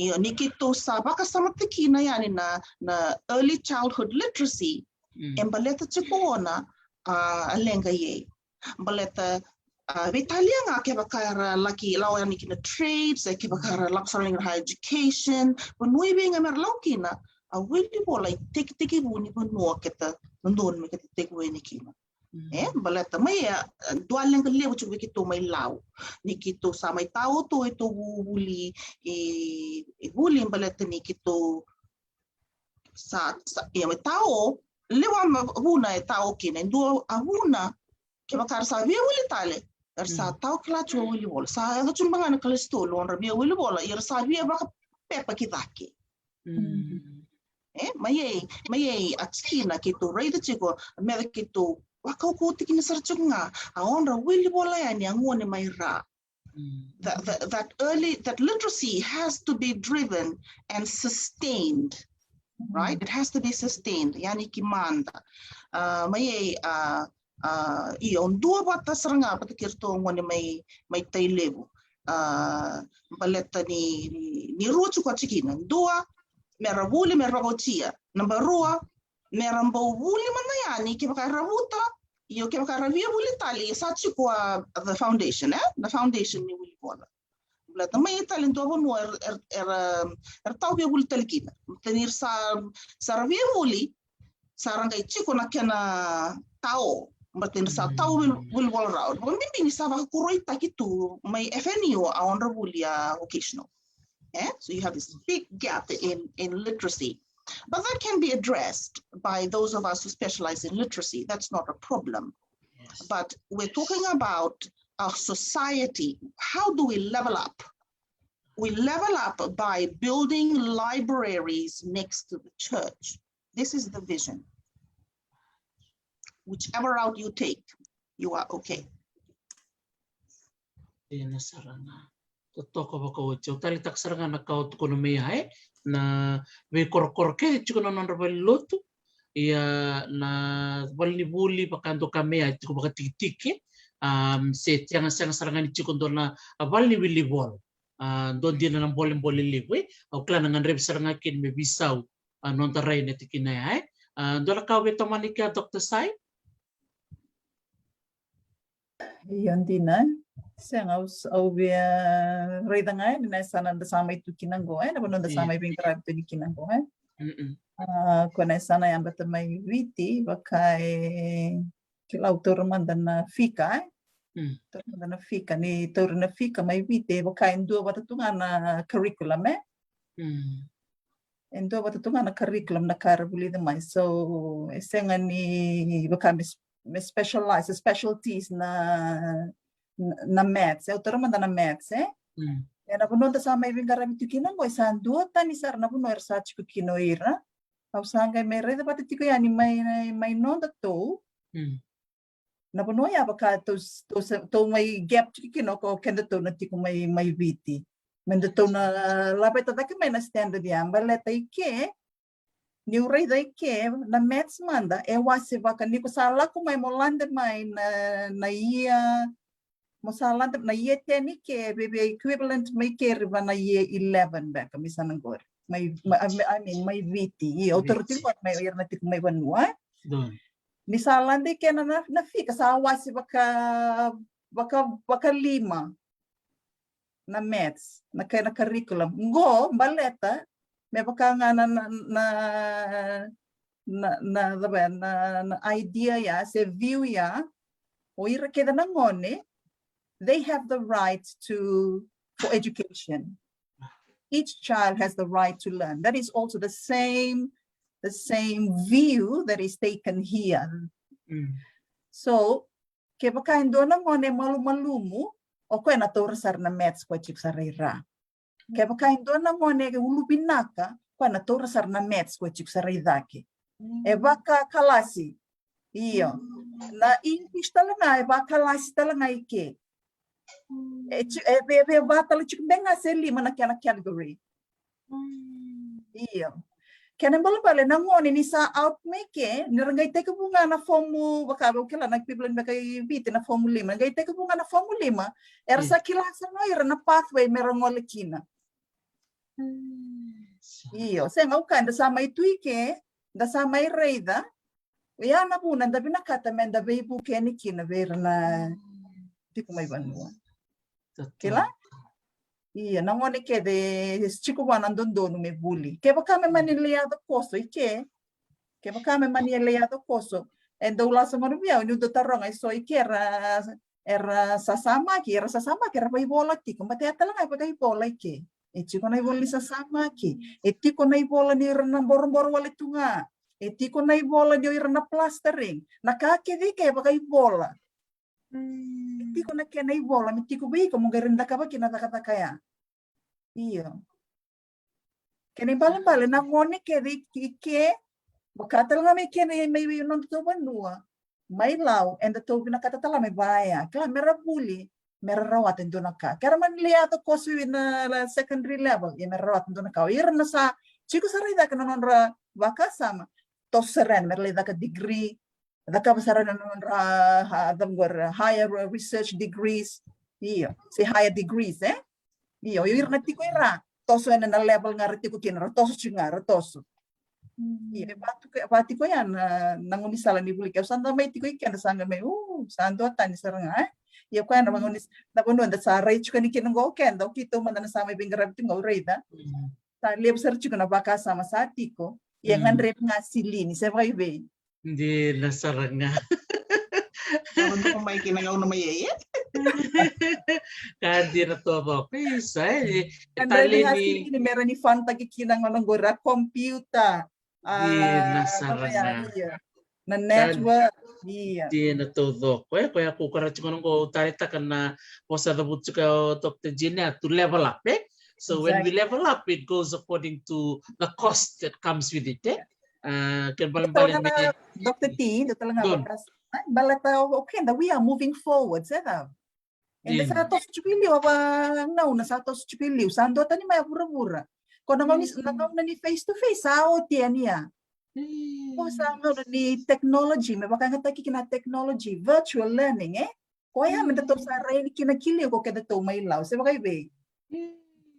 Io, ni keitou sa vakasamataka kina yani na, na early childhood literacy, e baleta tiko o na, ah, a leqa i ei. Baleta, ah, veitalia ga kevaka era laki lako yani ki na trades, se kevaka era lako sara yani ki na higher education, vanua i vei ga me ra lako kina, a wili vola e tekitekivu ni vanua keta dodonu me keta tekivu yani kina. E baleta mai e dua leqa levu tiko vei keitou mai Lau, ni keitou sa mai tao tu e tou vuli, e vuli baleta ni keitou sa, sa ia mai tao. Levu a vuna e tao kina, e dua a vuna kevaka era sa via vuli tale, era sa tao kila tiko wili vola, sa yaco tiko beka na kalasi tolu, era via wili vola, ia era sa via vakapepa ki cake. E mai ei, mai ei a tikina keitou raica tiko, me da keitou vakaukauwa tikina sara tiko ga, a odra wili vola yani a gone mai Ra. That, that, that early, that literacy has to be driven and sustained, right? It has to be sustained. Yani ki mada. A mai ei, a a io, dua vata sara ga vata kei ratou gone mai, mai Tailevu. A baleta ni, ni rua tiko a tikina. Dua, me ra vuli, me ra vakaotia. Naba rua, me ra bau vuli mada yani kevaka e ravuta. Io, kevaka ra via vuli tale, ia sa tiko a the foundation, e na foundation ni wili vola. Baleta mai Italy dua vanua era, era, era tau via vuli tale kina. Baleta ni ra sa, sa ra via vuli, sa ra qai tiko na kena tao. Baleta ni ra sa tau vuli, vuli vola rawa. Vakabibi ni sa vakakoroitaki tu mai F N U a odra vuli a vocational. Eh? So you have this big gap in, in literacy. But that can be addressed by those of us who specialize in literacy. That's not a problem. But we're talking about our society. How do we level up? We level up by building libraries next to the church. This is the vision. Whichever route you take, you are okay. Ena sara ga. Totoka vakaoti. Au taleitaka sara ga na ka o tukuna mai ya, e? Na veikorokoro kece tiko na nodra valenilotu. Ia na valenivuli vaka dua ka mai ya tiko vakatikitiki. Um, se tiaga sega sara ga ni tiko dua na valeniwilivola. A, dua dina na bolebole levu, e? Au kila na gadrevi sara ga kina me veisau a noda rai na tikina ya, e? A, dua na ka au via tomana kina, Doctor Sai? Io, dina. Sega, au, au via raica ga yani na yasana da sa mai tu kina qo, e, na vanua da sa mai veiqaravi tu kina qo, e. A, ko na yasana ya baleta mai Viti, vaka e kila, au taura mada na fika, e. Taura mada na fika, ni taura na fika mai Viti, e vaka e dua vata tu ga na curriculum, e. E dua vata tu ga na curriculum na ka era vulica mai. So e sega ni vaka me, me specialize, specialties na, na, na maths, e, au taura mada na maths, e. Ena vanua da sa mai veiqaravi tu kina qo, e sa dua tani sara na vanua era sa tiko kina o ira. Au sa qai mai raica vata tiko yani mai, mai noda tou. Na vanua ya vaka tou, tou, tou mai gap tiko kina o kedatou na tiko mai, mai Viti. Me datou na laveta cake mai na standard ya, baleta i ke, niu raica i ke, na maths mada e wase vaka ni ko sa lako mai mo lade mai na, na year, mo sa lade na year ten i ke, vei, vei equivalent mai ke riva na year eleven beka, me sa na qori. Mai, mai, I mean, mai Viti, io, au taura tiko mai ira na tiko mai vanua. Ni sa lade i ke na, na, na fika sa wase vaka, vaka, vakalima na maths, na kena curriculum. Qo, baleta, me vaka ga na, na, na, na, na, na, na idea ya, se view ya, o ira kece na gone, they have the right to, for education. Each child has the right to learn. That is also the same, the same view that is taken here. So, kevaka e dua na gone malumalumu, o koya na taura sara na maths koya tiko sara i ra. Kevaka e dua na gone uluvinaka, koya na taura sara na maths koya tiko sara i cake. E vaka kalasi. Io. Na English tale ga e vaka kalasi tale ga i ke. E, e, e, e vaka tale tiko beka ga se lima na kena category. Io. Kena balebale na gone ni sa out mai ke, ni ra qai tekivu ga na fomu, vaka au kila na equivalent beka i Viti na fomu lima, qai tekivu ga na fomu lima, era sa kila sara ga o ira na pathway me ra gole kina. Io, sega, au kaya da sa mai tu i ke, da sa mai raica, ia na vuna da vinakata me da veivuke yani kina vei ira na tiko mai vanua. Kila? Ia, na gone kece e tiko vua na dodonu me vuli. Kevaka me mani lai yaco koso i ke, kevaka me mani lai yaco koso, e dau lasa gona vei au, niu dau taroga e so i ke era, era sasamaki, era sasamaki, era vakaivola tiko, baleta ya tale ga e vakaivola i ke. E tiko na ivola ni sasamaki, e tiko na ivola ni ira na boroboro wale tu ga, e tiko na ivola ni o ira na plastering, na ka kece i ke e vakaivola. E tiko na kena ivola me tiko vei iko mo qai rawa ni cakava kina na cakacaka ya. Io. Kena ibalebale na gone kece i ke, vaka tale ga mai kena i mai vei nodatou vanua, mai Lau, edatou vinakata tale ga me vaya, kila, mera vuli, mera rawata e dua na ka. Kera mani lai yaco koso vei na, na secondary level, ia mera rawata e dua na ka. O ira na sa tiko sara i cake na nodra vakasama, toso sara yani mera lai caka degree, cakava sara na nodra, ah, cava qori, higher research degrees. Io, se higher degrees, e? Io, ira na tiko i ra, toso ena na level ga ra tiko kina, ra toso tiko ga, ra toso. Io, e vaka tiko, e vaka tiko ya na, na gaunisala ni vuli ke. Au sa da mai tiko i keda, sa qai mai, u, sa duatani sara ga, e? Ia koya na vagaunis-, na vanua da sa rai tiko yani kina qo o keda, o keitou mada na sa mai veiqaravi tiko qo, au raica. Sa levu sara tiko na vakasama sa tiko. Ia gadrevi ga silini, se vakaivei. Dina sara ga. Sa vanua mai kina gauna mai e, e? Ka dina taucoko. Isa, e, e gadrevi ga taleni silini mera ni fanataki kina gauna qori, a computer. Dina sara ga. Io. Na network, io. Dina taucoko, e, koya ko kara tiko na qo, au taleitaka na vosa cavuta tiko o Doctor Jeanette, to level up, e? So when we level up, it goes according to the cost that comes with it, e? A, kena balebale me Doctor T, Doctor Langa, baleta o keda, we are moving forward, se cava? Eda sa toso tiko i liu, a vagauna sa toso tiko i liu, sa duatani mai a vuravura. Ko na gauna ni, na gauna ni face to face, sa oti yani ya. Ko sa gauna ni technology, me vakayagataki kina technology, virtual learning, e? Koya me datou sa rai yani kina ki liu ko kedatou mai Lau, se vakaivei.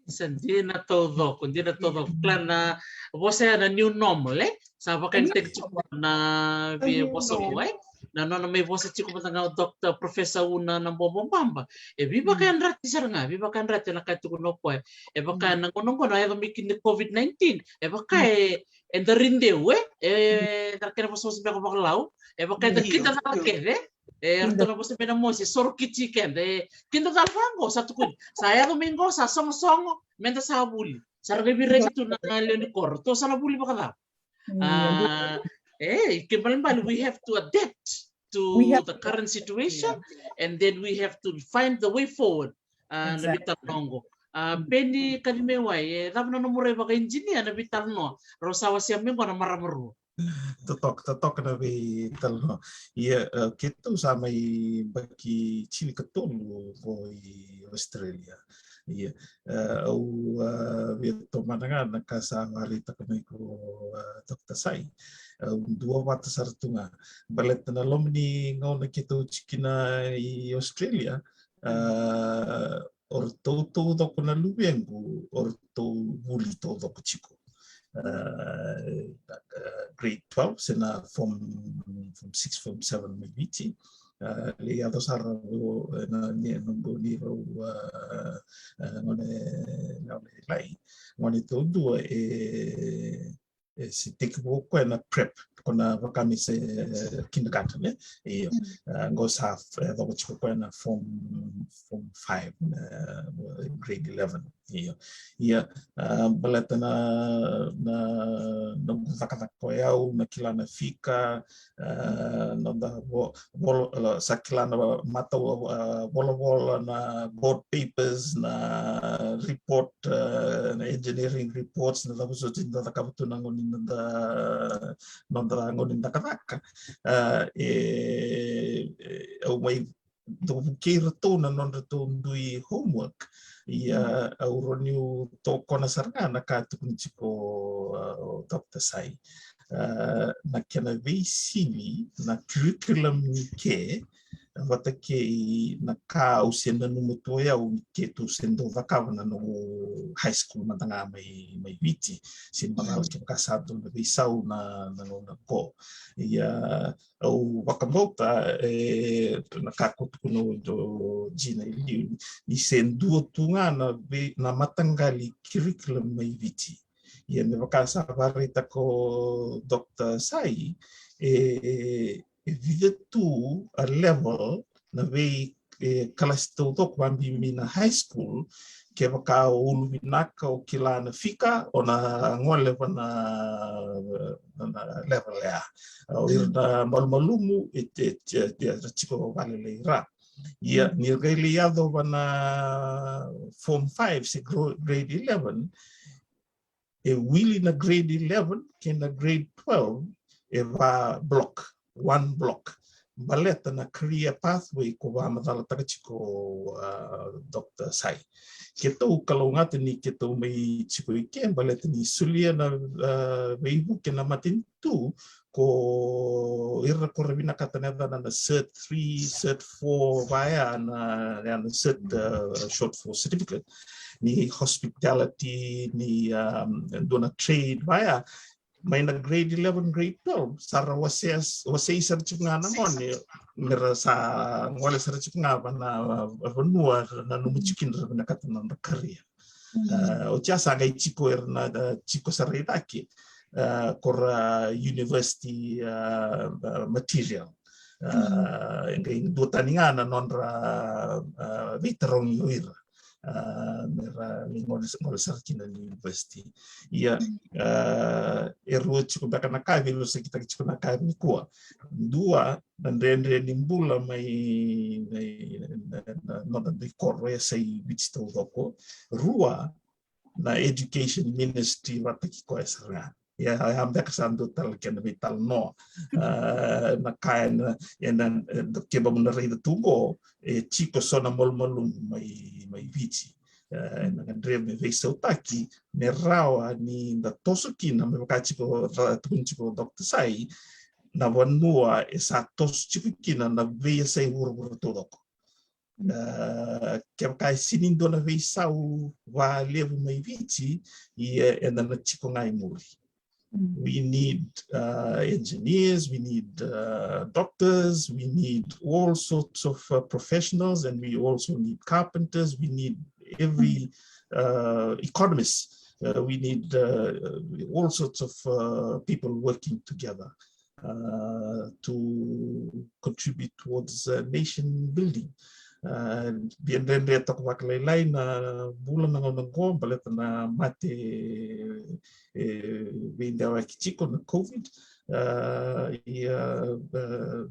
Sa dina taucoko, dina taucoko. Kila na vosa ya na new normal, e? Sa vakayagataki tiko na veivosa qo, e? Na nona mai vosa tiko mada ga o Doctor Professor Una Nabobobaba. E veivakayadrati sara ga, veivakayadrati na ka e tukuna o koya. E vaka na gauna qo na yaco mai kina COVID nineteen. E vaka e, e dari deu, e? E, na kena vosavosa beka vakalau. E vaka e da kidacala kece. E, ratou na vosa mai na mosi, soro kiti keda. E, kidacala vaqo, sa tukuni. Sa yaco mai qo, sa sogosogo, meda sa vuli. Sa ra qai viraki tu na lewe ni koro. Tou sa na vuli vakacava? A, e, kena balebale, we have to adapt to the current situation, and then we have to find the way forward. A, na veitalanoa qo. A, Beni Kacimewai, e cava na nomu rai vakaengineer na veitalanoa rau sa wasea mai qo na marama rua? Totoka, totoka na veitalanoa. Ia, e, keitou sa mai yabaki tinikatolu qo i Australia. Ia, e, au, e, via tomana ga na ka sa vakaraitaka mai ko, e, Doctor Sai. Au duavata sara tu ga. Baleta na loma ni gauna keitou tiko kina i Australia, e, o ratou taucoko na luvequ, o ratou vuli taucoko tiko. E, na, e, grade twelve, se na form, form six, form seven mai Viti. E, lai yaco sara o, e, na, ni, na, ni rau, e, e, gone, gone lai. Gone taudua, e, e se tekivu o koya na prep, ko na vaka me se, e, kindergarten, e? Io. A, qo sa, e, yacova tiko o koya na form, form five, na, e, grade eleven. Io. Ia, a, baleta na, na, na cakacaka ko yau, na kila na fika, a, noda vo-, vola, a, sa kila na matau, a, volavola, na board papers, na report, a, na engineering reports, na cava soti da cakava tu na gauna ni noda, noda gauna ni cakacaka. A, e, e, au mai dau vukei iratou na nodratou dui homework. Ia, au rawa niu tokona sara ga na ka tukuni tiko, a, o Doctor Sai. A, na kena veisili na curriculum ni ke, vata kei na ka au se nanuma tu o yau ni keitou se dau cakava na noqu high school mada ga mai, mai Viti. Se macala kevaka sa dua na veisau na, na gauna qo. Ia, au vakabauta, e, na ka ko tukuna o Jina e liu, ni se dua tu ga na vei-, na mataqali curriculum mai Viti. Ia me vaka sa vakaraitaka o Doctor Sai, e, e vica tu a level na vei e kalasi taucoko, vabibi na high school. Kevaka o ulu vinaka, o kila na fika, o na gole va na, na level ya. O ira na malumalumu e tiko valelai ra. Ia ni ra qai lai yaco va na form five se grade eleven, e wili na grade eleven kei na grade twelve e va block, one block, baleta na career pathway ko vakamacalataka tiko o Doctor Sai. Keitou kalougata ni keitou mai tiko i ke baleta ni solia na veivuke na matanitu ko ira ko ra vinakata na yacana na cert three, cert four, vaya na cert, short for certificate, ni hospitality, ni dua na trade, vaya mai na grade eleven, grade twelve sa ra wasei sara tiko ga na gone me ra sa gole sara tiko ga va na vanua ra nanuma tiko kina ra vinakata na nodra career. Oti ya sa qai tiko era na tiko sara i cake ko ra university material. E qai duatani ga na nodra veitarogi o ira me ra lai gole sara kina na university. Ia e rua tiko beka na ka e veivosakitaki tiko na ka nikua. Dua, na dredre ni bula mai na noda dui koro e sa i Viti taucoko. Rua, na education ministry vataki koya sara ga. Ia ya beka sa dua tale kena veitalanoa. Na ka ena kebamu na raica tu qo e tiko so na malumalumu mai Viti. Ena gadreva me veisautaki me rawa ni da toso kina me vaka tiko tukuni tiko o Doctor Sai, na vanua e sa toso tiko kina na veiyasai vuravura taucoko. Kevaka e sini dua na veisau valevu mai Viti, ia eda na tiko ga i muri. We need engineers, we need doctors, we need all sorts of professionals, and we also need carpenters, we need every economists, we need all sorts of people working together to contribute towards nation building. Via dredre toka vakalailai na bula na gauna qo baleta na mate e veidewaki tiko na COVID. Ia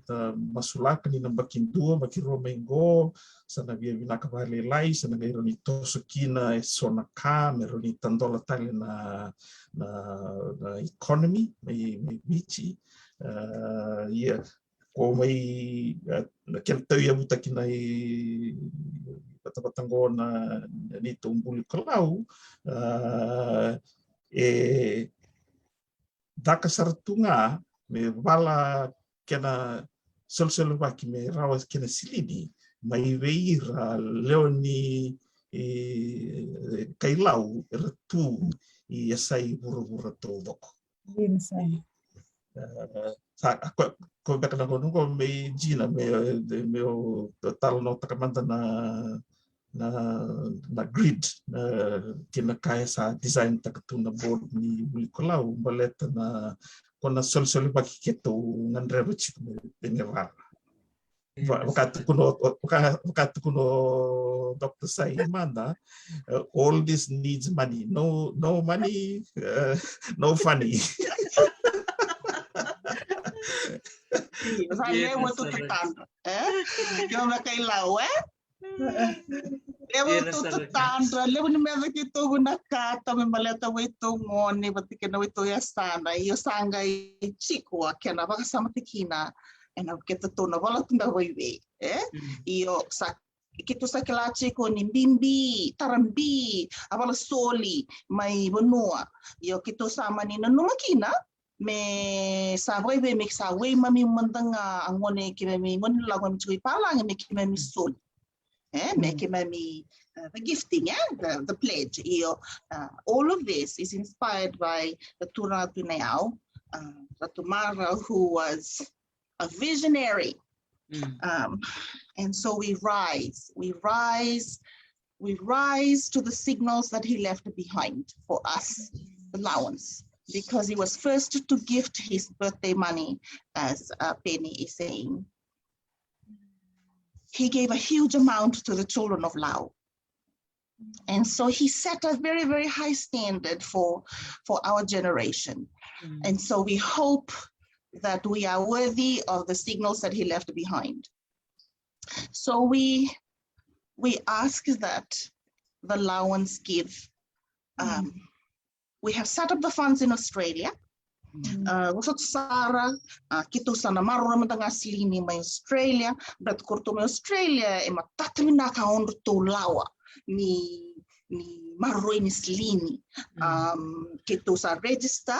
na masulaka ni na baki dua, baki rua mai qo, sa na via vinaka vakalailai, sa na qai rawa ni toso kina e so na ka me rawa ni tadola tale na na economy mai Viti. Ia ko mai na kena tauyavutaki na ivatavata qo na neitou buli kolau, e caka sara tu ga me vala kena solosolivaki me rawa kena silini mai vei ira lewe ni kailau era tu i yasai vuravura taucoko. Sa ko beka na gauna qo me Gina me o talanoataka mada na na grid kei na ka e sa design taka tu na board ni vuli kolau baleta na ko na solosolivaki keitou gadreva tiko me vara. Vakatukuna o Doctor Sai mada, all this needs money. No money, no funny. Sa levu tu tatadra e? Kei na kailau e? Levu tu tatadra, levu ni meca keitou vinakata me baleta vei tou gone vata kei na vei tou yasana. Io sa qai tiko a kena vakasamataki kina ena keitou na vala tu beka vei vei e? Io sa keitou sa kila tiko ni bibi, tara bi, a vala soli mai vanua. Io keitou sa mani nanuma kina me sa vakaivei me sa wei mami mada ga a gone keimami gone lago mami tiko i palagi me keimami soli. E me keimami the gifting e the pledge. Io all of this is inspired by the turaga tu na yau, Ratu Mara, who was a visionary. And so we rise, we rise we rise to the signals that he left behind for us, the Lauans. because he was first to gift his birthday money, as uh, Penny is saying. He gave a huge amount to the children of Lau. And so he set a very, very high standard for, for our generation. And so we hope that we are worthy of the signals that he left behind. So we, we ask that the Lauans give. Um, we have set up the funds in Australia. Uh, vosota sara, uh, keitou sa na maroroya mada ga silini mai Australia, but ko ratou mai Australia e matata vinaka odratou lawa ni, ni maroroi ni silini. Um, keitou sa register,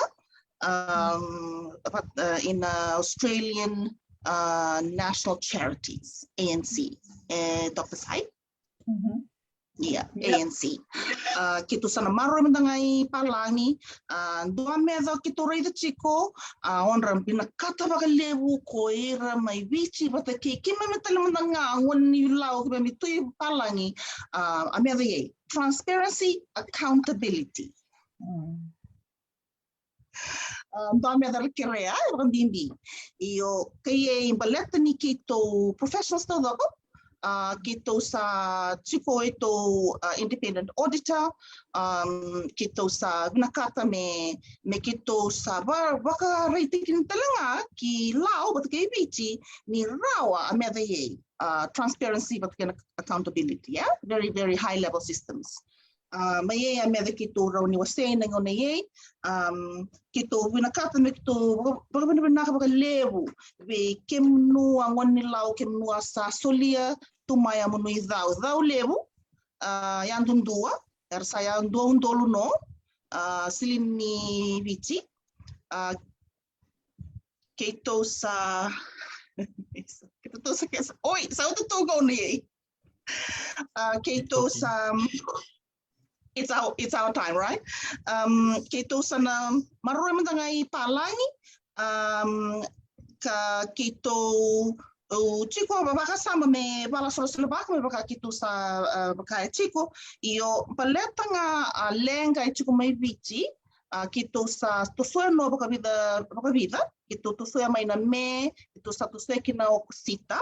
um, but, uh, in uh, Australian uh, National Charities, A N C. E, Doctor Sai? Ia, A N C. Uh, keitou sa na maroroi mada ga i Palagi, uh, dua meca keitou raica tiko, uh, odra vinakata vakalevu ko ira mai Viti vata kei keimami tale mada ga gone ni Lau keimami tu i Palagi, uh, a meca i ei. Transparency, accountability. Uh, dua meca ra kerea, e vakabibi. Io, kei ei baleta ni keitou professionals taucoko, uh, keitou sa tiko eitou uh, independent auditor, um, keitou sa vinakata me, me keitou sa va, vakaraitaki tale ga ki Lau vata kei Viti ni rawa a meca i ei, uh, transparency vata kei na accountability, yeah? Very, very high level systems. Uh, mai ei a meca keitou rawa ni wasei na gauna i ei, um, keitou vinakata me keitou vaka, vakavinavinaka vakalevu vei kemunu a gone ni Lau, kemunu a sa solia tu mai a munu i cau, cau levu, uh, yadudua, era sa yadua udolu no, uh, silini ni Viti, uh, keitou sa, keitou sa, keitou sa, oi, sa utatou gauna i ei. Uh, keitou sa, it's our, it's our time, right? Um, keitou sa na maroroi mada ga i Palagi, um, ka keitou, au tiko vakasama me vala solosolevaka me vaka keitou sa, uh, vaka e tiko. Io, baleta ga a leqa e tiko mai Viti, uh, keitou sa tosoya no vakavica, vakavica, keitou tosoya mai na Me, keitou sa tosoya kina Okosita.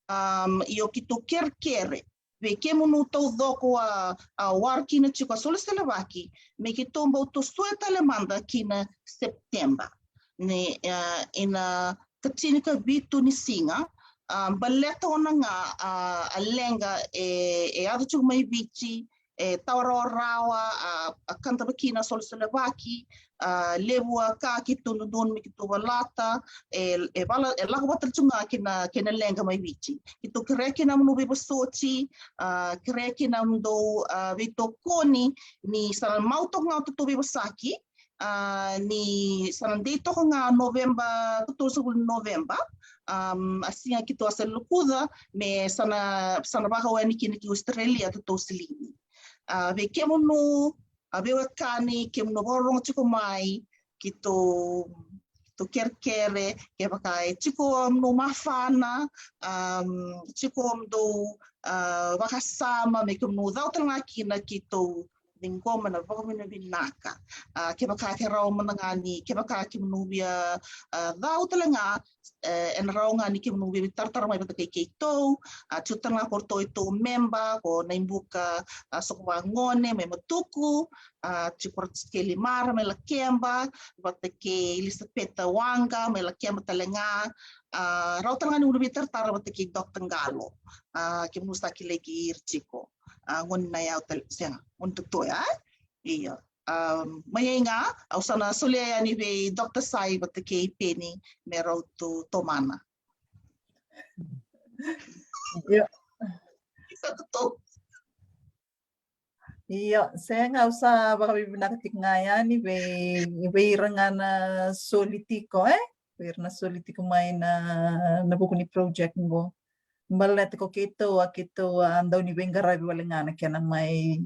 Um, io keitou kerekere vei kemunu taucoko a, a wara kina tiko a solosolevaki, me keitou bau tosoya tale mada kina September. Ni, uh, ina ka tinikavitu ni siga, uh, baleta ona ga, uh, a leqa e, e yaco tiko mai Viti, e tawa rawarawa, a, a kadava kina solosolevaki, a, levu a ka keitou dodonu me keitou valata, e, e vala, e lako vata tiko ga kei na, kei na leqa mai Viti. Keitou kerea kina munu veivosoti, a, kerea kina mudou, a, veitokoni, ni sa na mau toka ga o tatou veivosaki, a, ni sa na dei toka ga November, katolu sagavulu ni November, um, a siga keitou a sa lokuca, me sa na, sa na vakau yani kina ki Australia tatou silini. A, vei kemunu, a, veiwekani, kemunu vakarorogo tiko mai, keitou, keitou kerekere, kevaka e tiko munu mafana, um, tiko mudou, a, vakasama, me kemunu cau tale ga kina keitou ciqoma na vakavinavinaka. A, kevaka ke rawa mada ga ni, kevaka kemunu via, a, cau tale ga, e, ena rawa ga ni kemunu via veitaratara mai vata kei keitou, a, tiko tale ga ko ratou iratou memba, ko Naibuka, a, Sokovagone mai Matuku, a, tiko Ratikeli Mara mai Lakeba, vata kei Elisapeta Waqa mai Lakeba tale ga, a, rawa tale ga ni munu veitaratara vata kei Doctor Qalo, a, kemunu sa kilai ira tiko, a, gone na yau tale, sega, gone totoya, e? Io. Um, mai ai ga, au sa na solia yani vei Doctor Sai vata kei Penny me rau tu tomana. Io. Sa tutu. Io, sega, au sa vakavinavinaka tiko ga yani vei, vei ira ga na soli tiko, e? Vei ira na soli tiko mai na, na vuku ni project qo. Baleta ko keitou, a keitou a dau ni veiqaravi wale ga na kena mai,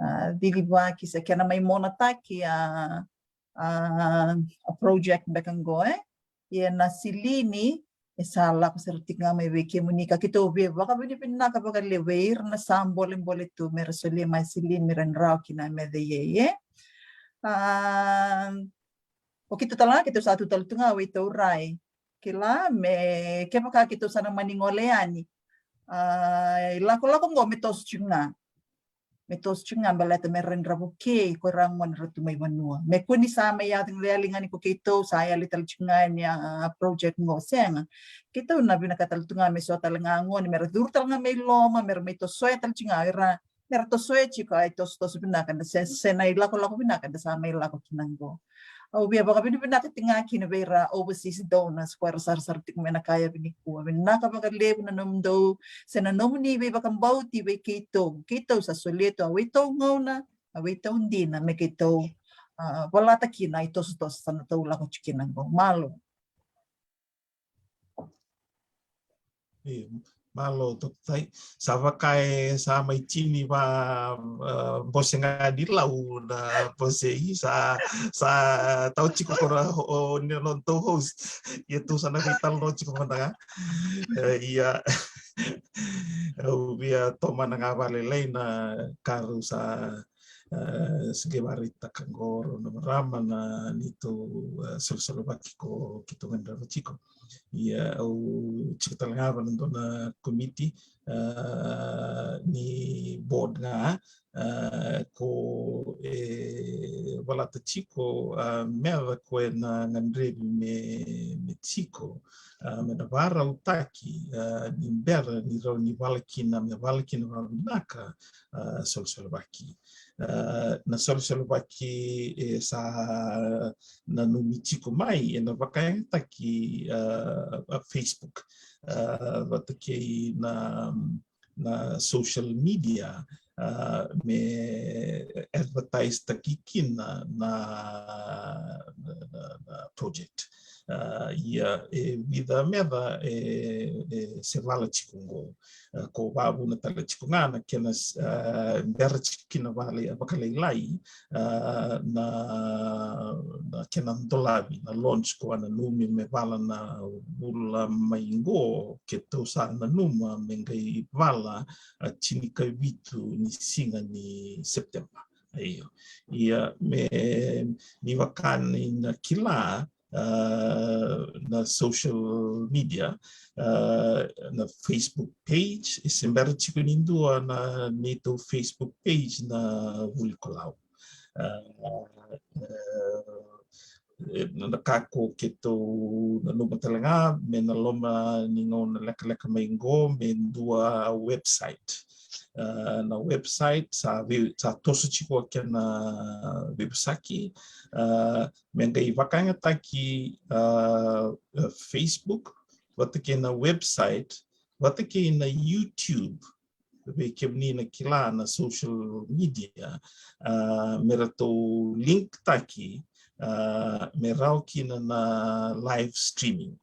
a, cicivaki se kena mai monataki a, a, a project beka qo, e? Ia na silini e sa lako sara tiko ga mai vei kemuni ka keitou via vakavinavinaka vakalevu vei ira na sa bolebole tu me ra solia mai silini me ra na rawa kina me cei, e? A, O keitou tale ga, keitou sa tu tale tu ga, o keitou rai. Kila me kevaka keitou sa na mani gole yani, a, ilakolako oqo me toso tiko ga. Me toso tiko ga baleta me rawa ni ra vukei ko ira gone ra tu mai vanua. Me kua ni sa mai yaco ga yani ko keitou, sa yali tale tiko ga yani a, a project oqo, sega. Keitou na vinakata tale tu ga me so tale ga gone me ra curu tale ga mai loma, me ra mai tosoya tale tiko ga o ira, me ra tosoya tiko a itosotoso vinaka, na se, se na ilakolako vinaka da sa mai lako kina oqo. Au via vakavinavinaka tiko ga kina vei ira overseas donors ko era sarasara tiko mai na ka yavi nikua. Vinaka vakalevu na nomudou, se na nomuni veivakabauti vei keitou. Keitou sa solia tu a weitou gauna, a weitou dina me keitou, a, valata kina a itosotoso sa na tou lako tiko kina oqo. Malo. Io, malo tototai. Sa vaka e sa mai tini va, a, bose ga ni Lau na bose i sa, sa tau tiko ko ra o ni nodatou host. Ia tou sa na veitalanoa tiko mada ga. E, ia, au via tomana ga vakalailai na ka rau sa, e, se qai vakaraitaka qo rau na marama na neitou, e, solosolevaki ko keitou gadreva tiko. Ia au tiko tale ga vaka na dua na komiti, a, ni board ga, a, ko e valata tiko, a, meca ko e na gadrevi me, me tiko, a, me na vakarautaki, a, ni bera ni rawa ni vala kina, me vala kina vakavinaka, a, solosolevaki. A, na solosolevaki e sa nanumi tiko mai, e na vakayagataki, a, a Facebook, a, vata kei na, na social media, a, me advertise taki kina na, na, na, na project. A, ia e vica meca e, e se vala tiko oqo. A, ko vakavuna tale tiko ga na kena, a, bera tiko kina vakalailai, a, vakalailai, a, na, na kena dolavi, na launch ko a nanumi me vala na vula mai qo, keitou sa nanuma me qai vala a tinikavitu ni siga ni September. Io. Ia me ni vaka ni na kila, a, na social media, a, na Facebook page, e se bera tiko ni dua na neitou Facebook page na Vuli ko Lau. A, e, e, na ka ko keitou nanuma tale ga me na loma ni gauna lekaleka mai qo me dua website. A, na website sa vei, sa toso tiko kena veivosaki, a, me qai vakayagataki, a, a, Facebook, vata kei na website, vata kei na YouTube, vei kemuni na kila na social media, a, me ratou link taki, a, me rawa kina na live streaming.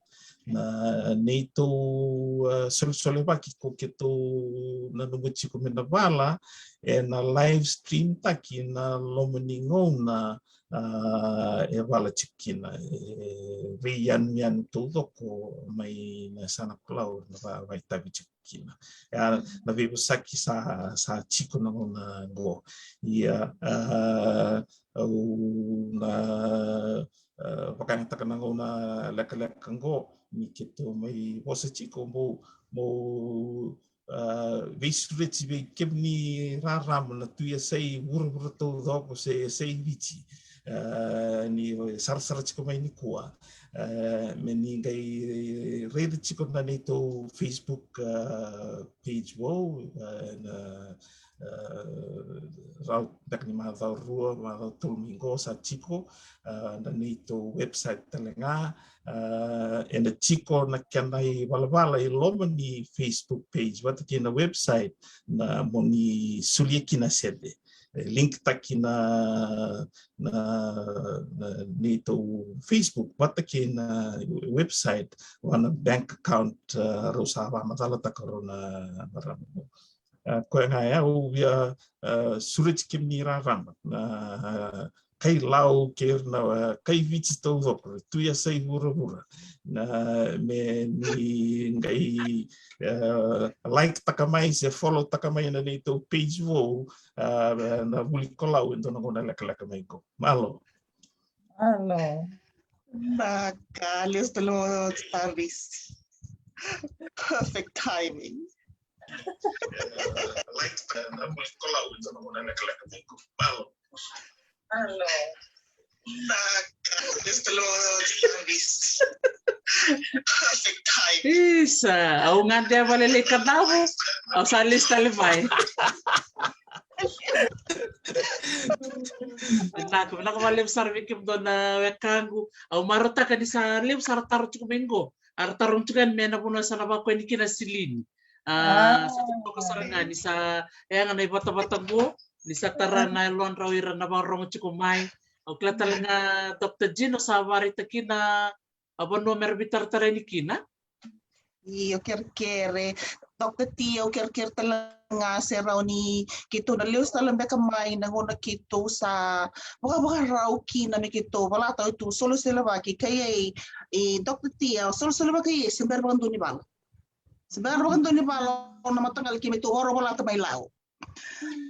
Na neitou, a, solosolevaki ko keitou nanuma tiko me na vala, e na live stream taki na loma ni gauna, a, e vala tiko kina, e veiyanuyanu taucoko mai na yasana ko Lau na va, vakaitavi tiko kina. Ia na veivosaki sa, sa tiko na gauna qo. Ia, a, au na, a, vakayagataka na gauna lekaleka qo ni keitou mai vosa tiko, mo, mo, a, veisureti vei kemuni rarama na tu yasai vuravura taucoko se yasai Viti. A, ni sarasara tiko mai nikua, a, me ni qai raica tiko na neitou Facebook, a, page vou, a, na, a, rau beka ni macawa rua, macawa tolu mai qo sa tiko, a, na neitou website tale ga, a, e na tiko na kena ivalavala i loma ni Facebook page vata kei na website, na mo ni solia kina sede. E link taki na, na, na neitou Facebook vata kei na website, vua na bank account, a, rau sa vakamacalataka rau na marama. A, koya ga ya au via, a, sureti kemuni rarama na, a, kai Lau kei na, a, kai Viti taucoko, tu yasai vuravura, na me ni qai, a, like taka mai se follow taka mai na neitou page vou, a, na Vuli ko Lau e dua na gauna lekaleka mai qo. Malo. Malo. Vinaka, lesu tale mai o Tavis. Perfect timing. Vinaka, lesu tale mai o Tavis. Perfect timing. Isa, au gade a valelei ka davu, au sa lesu tale mai. Vinaka, vinaka vakalevu sara vei kemudou na wekaqu. Au marautaka ni sa levu sara taro tiko mai qo. Era taroga tiko yani me na vanua sa na vakoya ni kina silini. A, sa totoka sara ga ni sa yaga na ivatavata qo, ni sa tara na yalodrau ira na vakarogo tiko mai. Au kila tale ga, Doctor Gina, sa vakaraitaka kina a vanua me ra veitaratara yani kina. Io, kerekere. Doctor T, au kerekere tale ga se rawa ni keitou na lesu tale beka mai na gauna keitou sa vakavakarau kina me keitou valata o tu Solo Selevaki, ka ia i, i Doctor T, a Solo Selevaki, ia se bera vakadua ni vala. Se bera vakadua ni vala o na mataqali keitou vakavalata mai Lau.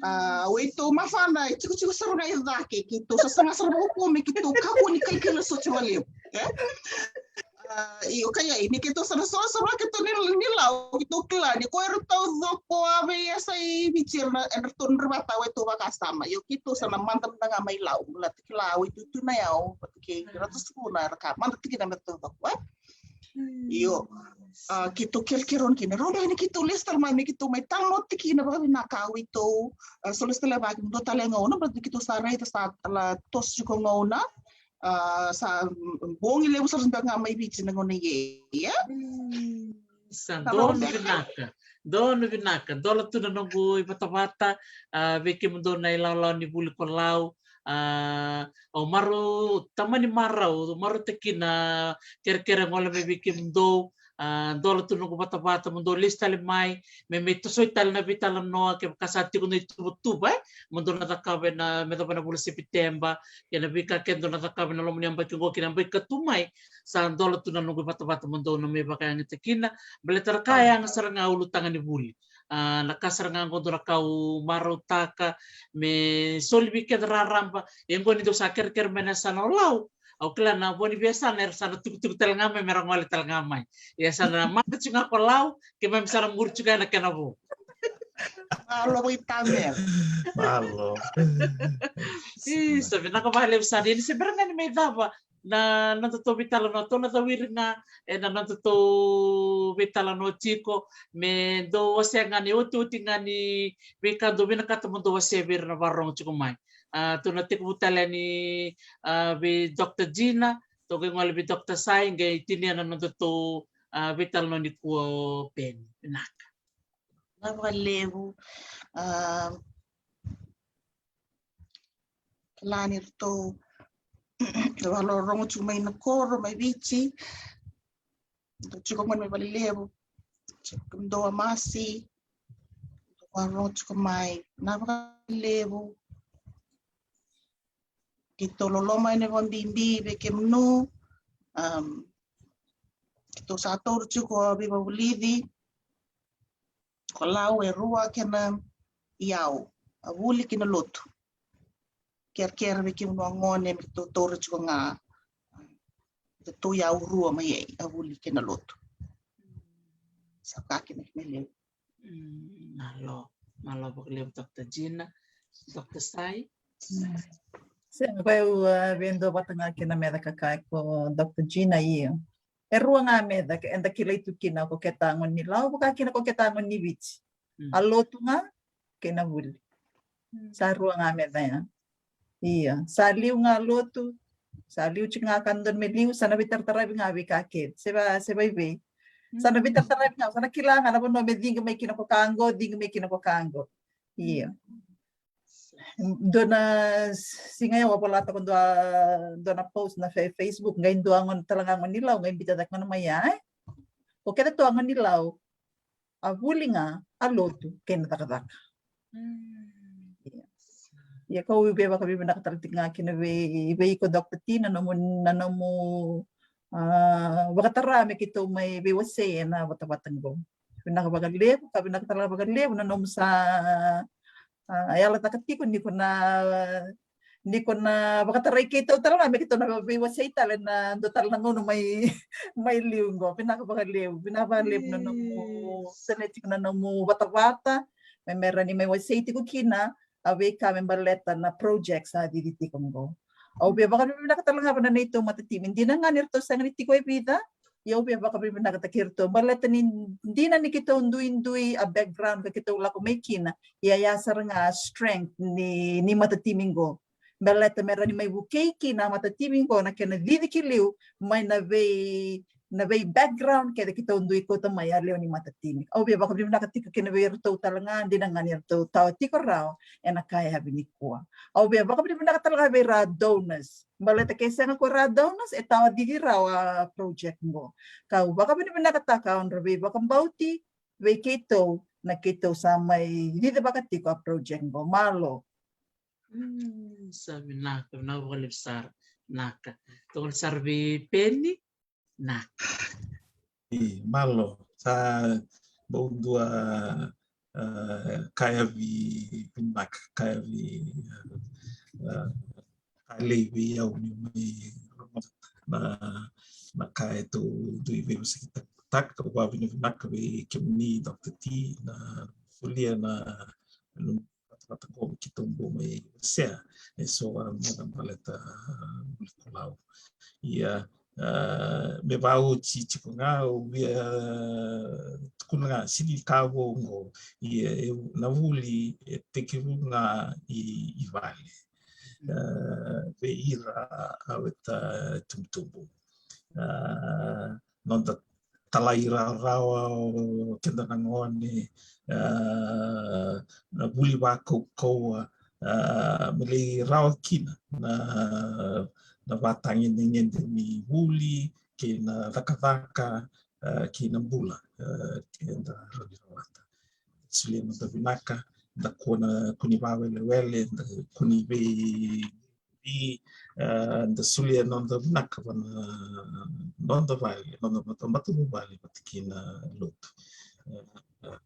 A, o itou mafana e tikotiko sara ga i cake, keitou sa saga sara vakaukaua me keitou kakua ni kaikila soti vakalevu. E? A, io, ka ia i ni keitou sa na soro sara ga keitou ni, ni Lau, keitou kila ni ko ira taucoko a veiyasa i Viti era na, era tou na vatau e tou vakasama. Io, keitou sa na mada mada ga mai Lau, baleta kila o itou tu na yau, vata kei Ratu Sukuna, era ka mada tikina me taucoko, e? Io. A, keitou kerekere kina. Rawa beka ni keitou lesu tale mai me keitou mai talanoa tikina vakavinaka o itou, a, Solo Selevaki, dua tale gauna, baleta ni keitou sa raica sa la toso tiko gauna, a, sa, mm, bogi levu sara beka ga mai Viti na gauna ia, ia. Sa donu vinaka. Donu vinaka. Dola tu na noqu ivatavata, a, vei kemudou na ilawalawa ni vuli ko Lau, a, au marau, tamani marau, au marautaka na kerekere gole mai vei kemudou, a, dola tu noqu vatavata, mo dou lesu tale mai, me, me tosoi tale na veitalanoa, kevaka sa tiko na ituvatuva, e, mo dou na cakava ena, me cava na vula Sepiteba, kei na veika kece dou na cakava ena loma ni yabaki qo, kei na yabaki ka tu mai, sa dola tu na noqu vatavata mo dou na mai vakayagataki kina, baleta ra ka yaga sara ga ulutaga ni vuli. A, na ka sara ga qo dua na ka au marautaka me soli vei keda raraba, e qo ni dou sa kerekere mai na yasana o Lau. Au kila na vo ni veiyasana era sa na tukutuku tale ga mai me ra gole tale ga mai. Ia sa na mada tiko ga ko Lau, keimami sa na muri tiko ga ena kena vo. Alo, vo i Tamea. Alo. Isa, vinaka vakalevu sara. Ia ni se bera ga ni mai cava na nodatou veitalanoa, tou na cawiri ga ena nodatou veitalanoa tiko, me dou wasea ga na iotioti ga ni veika dou vinakata mo dou wasea vei ira na vakarorogo tiko mai. A, tou na tekivu tale yani, a, vei Doctor Gina, tou qai gole vei Doctor Sai, qai tinia na nodatou, a, veitalanoa nikua o Peni. Vinaka. Vinaka vakalevu. A, kila ni ratou vakarorogo tiko mai na koro mai Viti. Dou tiko gone mai Valelevu, tiko dou a Masi, dou vakarorogo tiko mai. Vinaka vakalevu. Keitou loloma yani vakabibi vei kemunu. Am, keitou sa taura tiko a veivavulici. Ko Lau e rua kena iyau, a vuli kei na lotu. Kerekere vei kemunu a gone me keitou taura tiko ga, keitou iyau rua mai ai, a vuli kei na lotu. Sa ka kina kina levu. Mm, malo, malo vakalevu Doctor Gina. Doctor Sai? Sega, ko au, a, via dua vata ga kei na meca ka kaya ko Doctor Gina, io. E rua ga meca eda kilai tu kina ko keta gone ni Lau, vaka kina ko keta gone ni Viti. Mm. A lotu ga kei na vuli. Mm. Sa rua ga meca ya. Ia, sa liu ga lotu, sa liu tiko ga ka dodonu me liu, sa na veitarataravi ga vei ka kece, se va, se vaivei. Sa na veitarataravi ga, sa na kila ga na vanua me ciqi mai kina ko ka qo, ciqi mai kina ko ka qo. Ia. Dua na siga ya au a volataka dua, dua na post na Fe-, Facebook, qai dua gone tale ga gone ni Lau, qai biuta cake gona mai ya, e? Ko kece tu a gone ni Lau, a vuli ga, a lotu kei na cakacaka. Mm. Ia. Ia kau via vakavinavinaka tale tiko ga kina vei, vei iko Doctor T na nomu, na nomu, a, vakatara me keitou mai veiwasei ena vatavata qo. Vinaka vakalevu, ka vinaka tale vakalevu na nomu sa, a, yalataka tiko ni ko na Ni ko na vakatarai keitou tale ga me keitou na veiwasei tale na dua tale na gauna mai, mai liu qo. Vinaka vakalevu, vinaka vakalevu na nomu, sele tiko na nomu vatavata, me mera ni mai wasei tiko kina a veika me baleta na project sa cici tiko qo. Au via vakavinavinaka tale ga vei na neitou matatimi. Dina ga ni ratou sega ni tiko e vica, ia au via vakavinavinakataki iratou baleta ni dina ni keitou duidui a background ka keitou lako mai kina. Ia ia sara ga a strength ni, ni matatimi qo. Baleta me rawa ni mai vukei kina a matatimi qo na kena cici ki liu mai na vei, na vei background kece keitou dui kauta mai a lewe ni matatimi. Au via vakavinavinaka tiko kina vei iratou tale ga, dina ga ni ratou tawa tiko rawa ena ka e yavi nikua. Au via vakavinavinaka tale ga vei ira donors. Baleta ke sega ko ira donors, e tawa cici rawa a project qo. Kau vakavinavinakataka odra veivakabauti vei keitou na keitou sa mai cicivaka tiko a project qo. Malo. Mm, sa vinaka, vinaka vakalevu sara. Naka. Toka sara vei Peni. Naka. I, malo. Sa bau dua, ah, ka yavi vinaka, ka yavi, ah, ka lei vei au ni mai na, na ka e tou dui veivosakitaka. Vakavinavinaka vei kemuni Doctor T na solia na vatavata qo me keitou bau mai wasea eso a mada baleta vuli kolau. Ia, ah, me vakaoti tiko ga au via tukuna ga sini ka vou qo. Ia, e, na vuli e tekivu ga i, i vale. Ah, vei ira a weta tubutubu. Ah, noda talairawarawa o keda na gone, ah, na vuli vakaukauwa, ah, me lai rawa kina na, na vatagedegede ni vuli kei na cakacaka, ah, kei na bula, ah, keda rawa ni rawata. Solia noda vinaka, da kua na kua ni vawelewele, da kua ni vei, vei, ah, da solia noda vinaka vua na noda vale, noda mata, matavuvale vata kei na lotu. Ah, ah,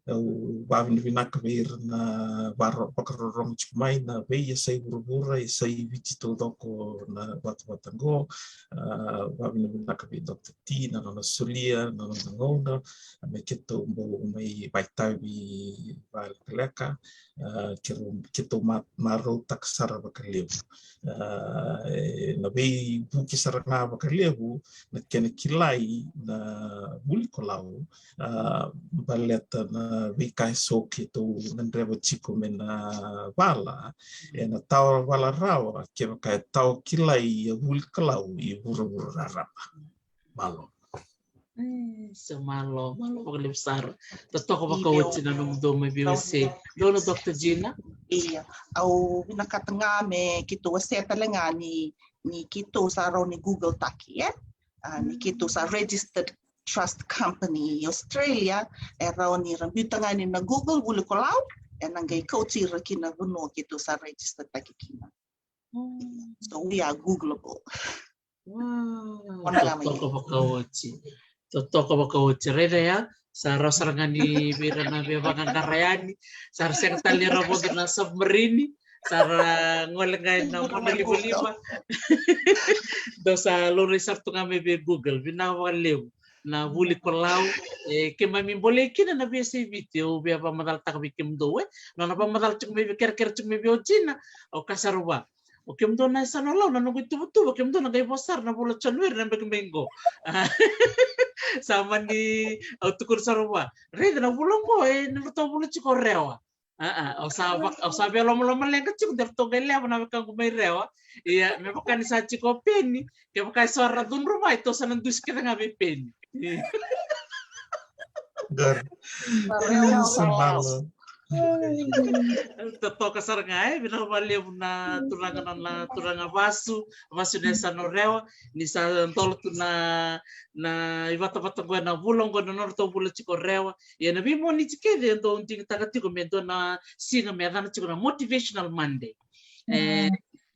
au vakavinavinaka vei ira na varo-, vakarorogo tiko mai na veiyasai vuravura, yasai Viti taucoko na vatavata qo. Ah, vakavinavinaka vei Doctor T na nona solia na nona gauna me keitou bau mai vakaitavi vakalekaleka. Ah, keitou, keitou ma-, marautaka sara vakalevu. Ah, e, na veivuke sara ga vakalevu na kena kilai na vuli kolau, ah, baleta na veika eso keitou gadreva tiko me na vala, ena tawa vala rawa kevaka e tawa kilai a vuli kolau i vuravura raraba. Malo. Mm, sa malo, malo vakalevu sara. Totoka vakaoti na nomudou mai veiwasei. Donu Doctor Gina. Ia, au vinakata ga me keitou wasea tale ga ni, ni keitou sa rawa ni Google taki, e? Ah, ni keitou sa registered trust company i Australia, e rawa ni ra biuta ga yani na Google vuli kolau, ena qai kauti ira ki na vanua keitou sa register taki kina. Mm. So we are Googleable. Wow. Totoka vakaoti. Totoka vakaoti. Raica ya, sa rawa sara ga ni vei ira na via vaqaqara yani, sa ra sega tale ni ra vodo na submarine, sa ra gole ga ena monalivaliva. Dou sa laurai sara tu ga mai vei Google, vinaka vakalevu. Na vuli kolau, e, keimami bolei kina na veiyasai Viti, au via vakamacalataka vei kemudou, e. Nona vakamacala tiko mai vei, kerekere tiko mai vei o Gina, au kaya sara vua, o kemudou na yasana o Lau, na noqu ituvatuva, kemudou na qai vo sara na vula o January na yabaki mai qo. Sa mani, au tukuna sara vua, raica na vula qo, e, na nodratou vula tiko o Rewa. A, a, au sa va-, au sa via lomaloma leqa tiko de ratou qai leva na wekaqu mai Rewa. Ia, me vaka ni sa tiko o Peni, kevaka e so era cudru mai, tou sa na dusi kece ga vei Peni. Qori. Sa malo. Totoka sara ga, e, vinaka vakalevu na turaga, na, na turaga vasu, vasu na yasana o Rewa, ni sa dola tu na, na ivatavata qo ena vula qo, na nodratou vula tiko o Rewa. Ia na veimoniti kece e dau digitaka tiko me dua na siga me yacana tiko na Motivational Monday. E,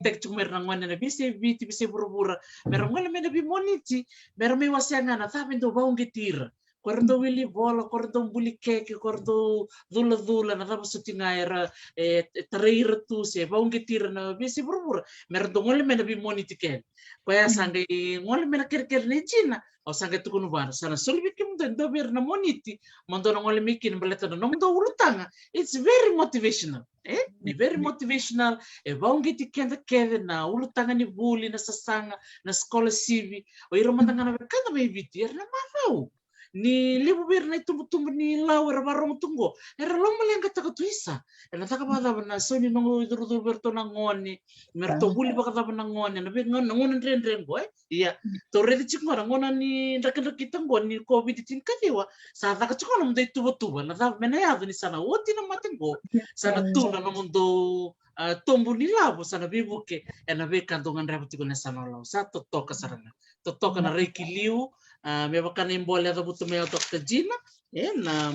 teki tiko mai ira na gone na veiyasai Viti, veiyasai vuravura, me ra gole mai na veimoniti, me ra mai wasea ga na cava e dau vakauqeti ira. Ko era dau wili vola, ko era dau buli keke, ko era dau culacula, na cava soti ga era, e, e tarai ira tu se vauqeti ira na veiyasai vuravura me ra dau gole mai na veimoniti kece. Koya sa qai gole mai na kerekere nei Jina, au sa qai tukuna vua, sa na soli vei kemudou e dua vei ira na moniti mo dou na gole mai kina baleta na nomudou ulutaga. It's very motivational. E? Ni very motivational, e vauqeti keda kece na ulutaga ni vuli, na sasaga, na sikolasivi. O ira mada ga na wekada mai Viti era na marau. Ni levu vei ira na itubutubu ni Lau era varogo tu qo, era lomaleqataka tu, isa, ena caka vakacava na sau ni noqu icurucuru vei iratou na gone, me ratou vuli vakacava na gone, na vei gauna, na gauna dredre qo, e? Ia, tou raica tiko qo na gauna ni drakidrakita qo ni COVID tinikaciwa, sa caka tiko na nomudou ituvatuva, na cava me na yaco ni sa na oti na mate qo, sa na tu na nomudou, a, tobu ni lavo, sa na veivuke ena veika dou gadreva tiko ena yasana o Lau. Sa totoka sara ga. Totoka na rai ki liu, a, me vaka na ibole a cavuta mai o Doctor Jina, e, na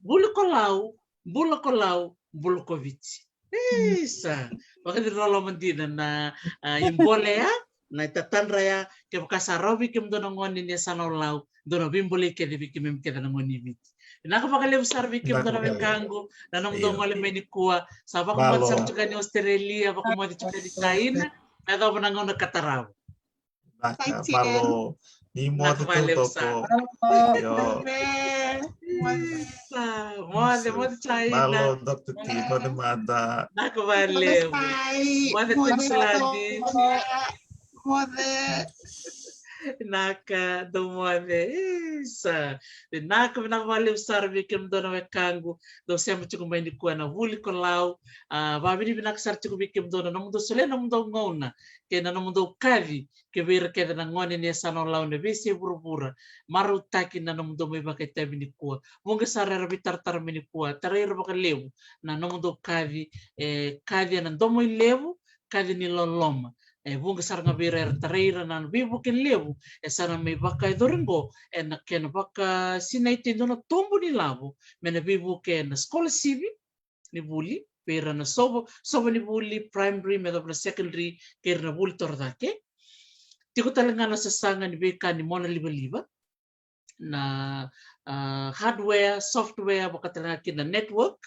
vuli ko Lau, bula ko Lau, bula ko Viti. Isa, vakaciroloma dina na, a, ibole ya, na itatadra ya, kevaka sa rawa vei kemudou na gone ni yasana o Lau, dou na veibolei kece vei keimami kece na gone ni Viti. Vinaka vakalevu sara vei kemudou na wekaqu, na nomudou gole mai nikua, sa vakamoce sara tiko ni Australia, vakamoce tiko ni China, me yacova na gauna ka tarava. Vinaka, malo, ni moce taucoko. Io. Moce, moce China. Malo, Doctor T, moce mada. Vinaka vakalevu. Moce Queensland. Moce. Vinaka, dou moce. Isa. Vinaka, vinaka vakalevu sara vei kemudou na wekaqu dou sema tiko mai nikua na vuli ko Lau. A, vakavinavinaka sara tiko vei kemudou na nomudou solia na nomudou gauna kei na nomudou kaci, kei vei ira kece na gone ni yasana o Lau ena veiyasai vuravura. Marautaki na nomudou mai vakaitavi nikua. Vuqa sara era veitaratara mai nikua, tarai ira vakalevu na nomudou kaci, e, kaci ena domo i levu, kaci ni loloma. E vuqa sara ga vei ira era tarai ira na veivuke levu e sa na mai vakayacori qo, ena kena vakasinaiti e dua na tobu ni lavo me na veivuke ena sikolasivi ni vuli vei ira na sovo, sovo ni vuli, primary me yacova na secondary, kei ira na vuli torocake. Tiko tale ga na sasaga ni veika ni mona livaliva, na, a, hardware, software, vaka tale ga kina na network,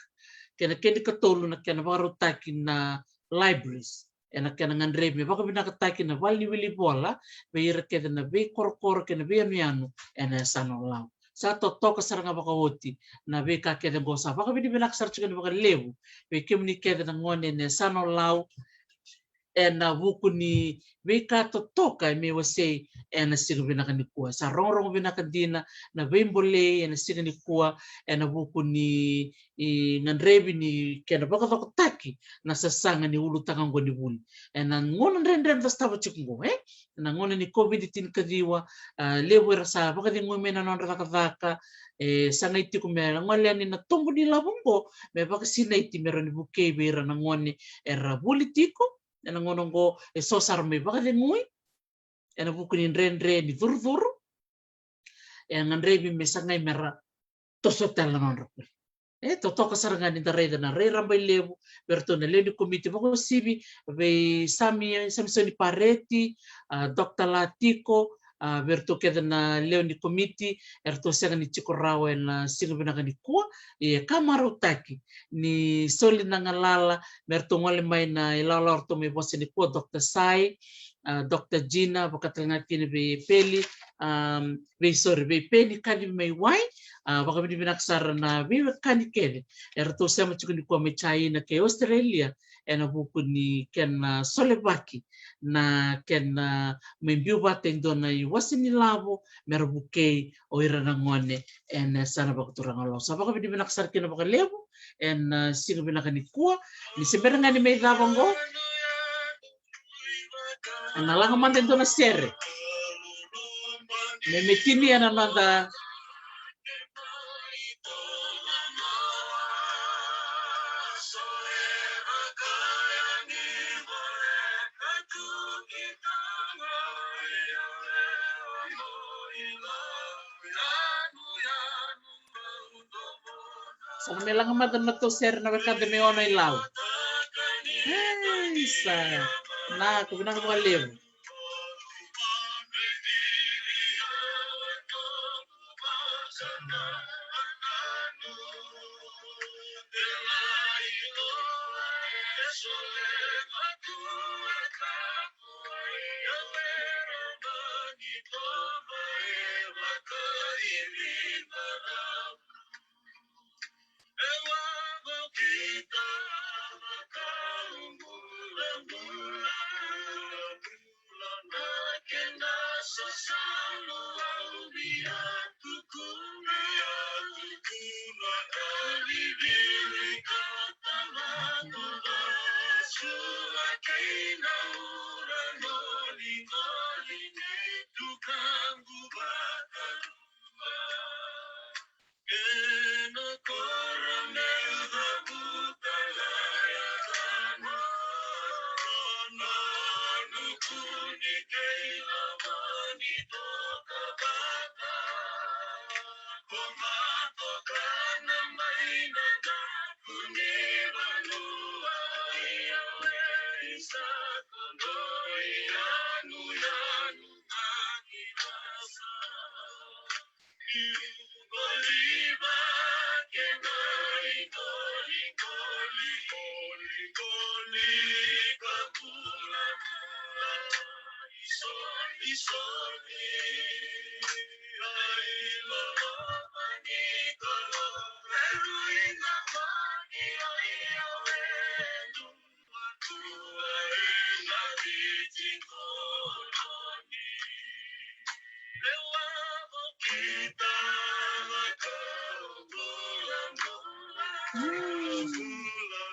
kei na kena ikatolu na kena vakarautaki na libraries ena kena gadrevi me vakavinakataki na vale ni wili vola vei ira kece na veikorokoro kei na veiyanuyanu ena yasana o Lau. Sa totoka sara ga vakaoti na veika kece qo, sa vakavinavinaka sara tiko yani vakalevu vei kemuni kece na gone ena yasana o Lau, ena vuku ni veika totoka e mai wasei ena siga vinaka nikua. Sa rogorogo vinaka dina na veibolei ena siga nikua, ena vuku ni, i, gadrevi ni kena vakacokotaki na sasaga ni ulutaga oqo ni vuli ena gauna dredre eda sotava tiko oqo, e? Na gauna ni COVID tinikaciwa, a, levu era sa vakacegui mai na nodra cakacaka, e, sa qai tiko me gole yani na tobu ni lavo oqo me vakasinaiti me rawa ni vukei vei ira na gone era vuli tiko ena gauna oqo, e so sara mai vakacegui ena vuku ni dredre ni curucuru, e gadrevi me sagai me ra toso tale na nodra vuli. E totoka sara ga ni da raica na rai rabailevu vei iratou na lewe ni komiti vakauasivi, vei Sami, Samisoni Pareti, a, Doctor Latiko, a, vei iratou kece na lewe ni komiti eratou sega ni tiko rawa ena siga vinaka nikua. Ia ka marautaki ni soli na galala me ratou gole mai na ilawalawa ratou mai vosa nikua, Doctor Sai, a, Doctor Jina, vaka tale ga kina vei Peli, a, vei, sorry, vei Peni kacivi mai Wai. A, vakavinavinaka sara na veiwekani kece eratou sema tiko nikua mai China kei Australia ena vuku ni kena solevaki na kena mai biu vata e dua na iwase ni lavo me ra vukei o ira na gone ena yasana vakaturaga o Lau. Sa vakavinavinaka sara kina vakalevu ena, a, siga vinaka nikua. Ni se bera ga ni mai cava oqo, ena laga mada e dua na sere me mai tinia na noda Sa na mai laga mada na notou sere na wekada mai Ono i Lau. Ei, sa. Vinaka, vinaka vakalevu.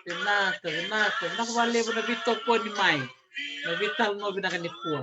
Vinaka, vinaka, vinaka vakalevu na veitokoni mai. Na veitalanoa vinaka nikua.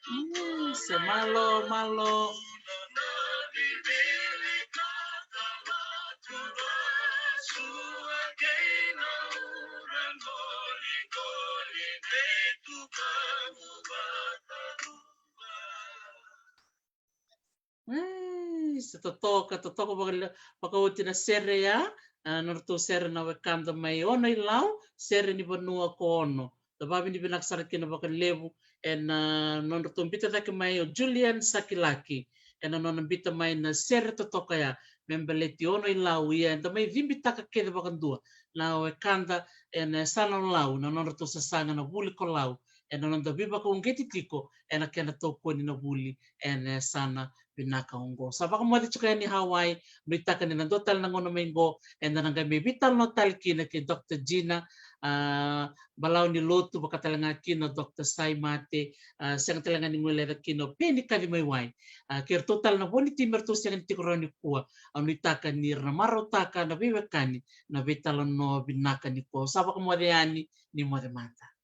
Mm, se malo, malo. Ai, se totoka, totoka vakale-, vakaoti na sere ya, a, nodratou sere na wekada mai Ono-i-Lau, sere ni vanua ko Ono. Da vakavinavinaka sara kina vakalevu ena, a, nodratou biuta cake mai o Julian Sakilaki, ena nona biuta mai na sere totoka ya me baleti Ono-i-Lau, ia eda mai cibitaka kece vakadua na wekada ena yasana o Lau, na nodratou sasaga na vuli ko Lau, ena noda veivakauqeti tiko ena kena tokoni na vuli ena yasana vinaka oqo. Sa vakamoce tiko yani Hawaii, nuitaka ni na dua tale na gauna mai qo eda na qai mai veitalanoa tale kina kei Doctor Gina, a, balavu ni lotu, vaka tale ga kina o Doctor Saimate, a, sega tale ga ni guileca kina o Peni Kacimaiwai. A, kei ratou tale na vo ni timi eratou sega ni tiko rawa nikua, au nuitaka ni ra na marautaka na veiwekani na veitalanoa vinaka nikua. Sa vakamoce yani, ni moce mada.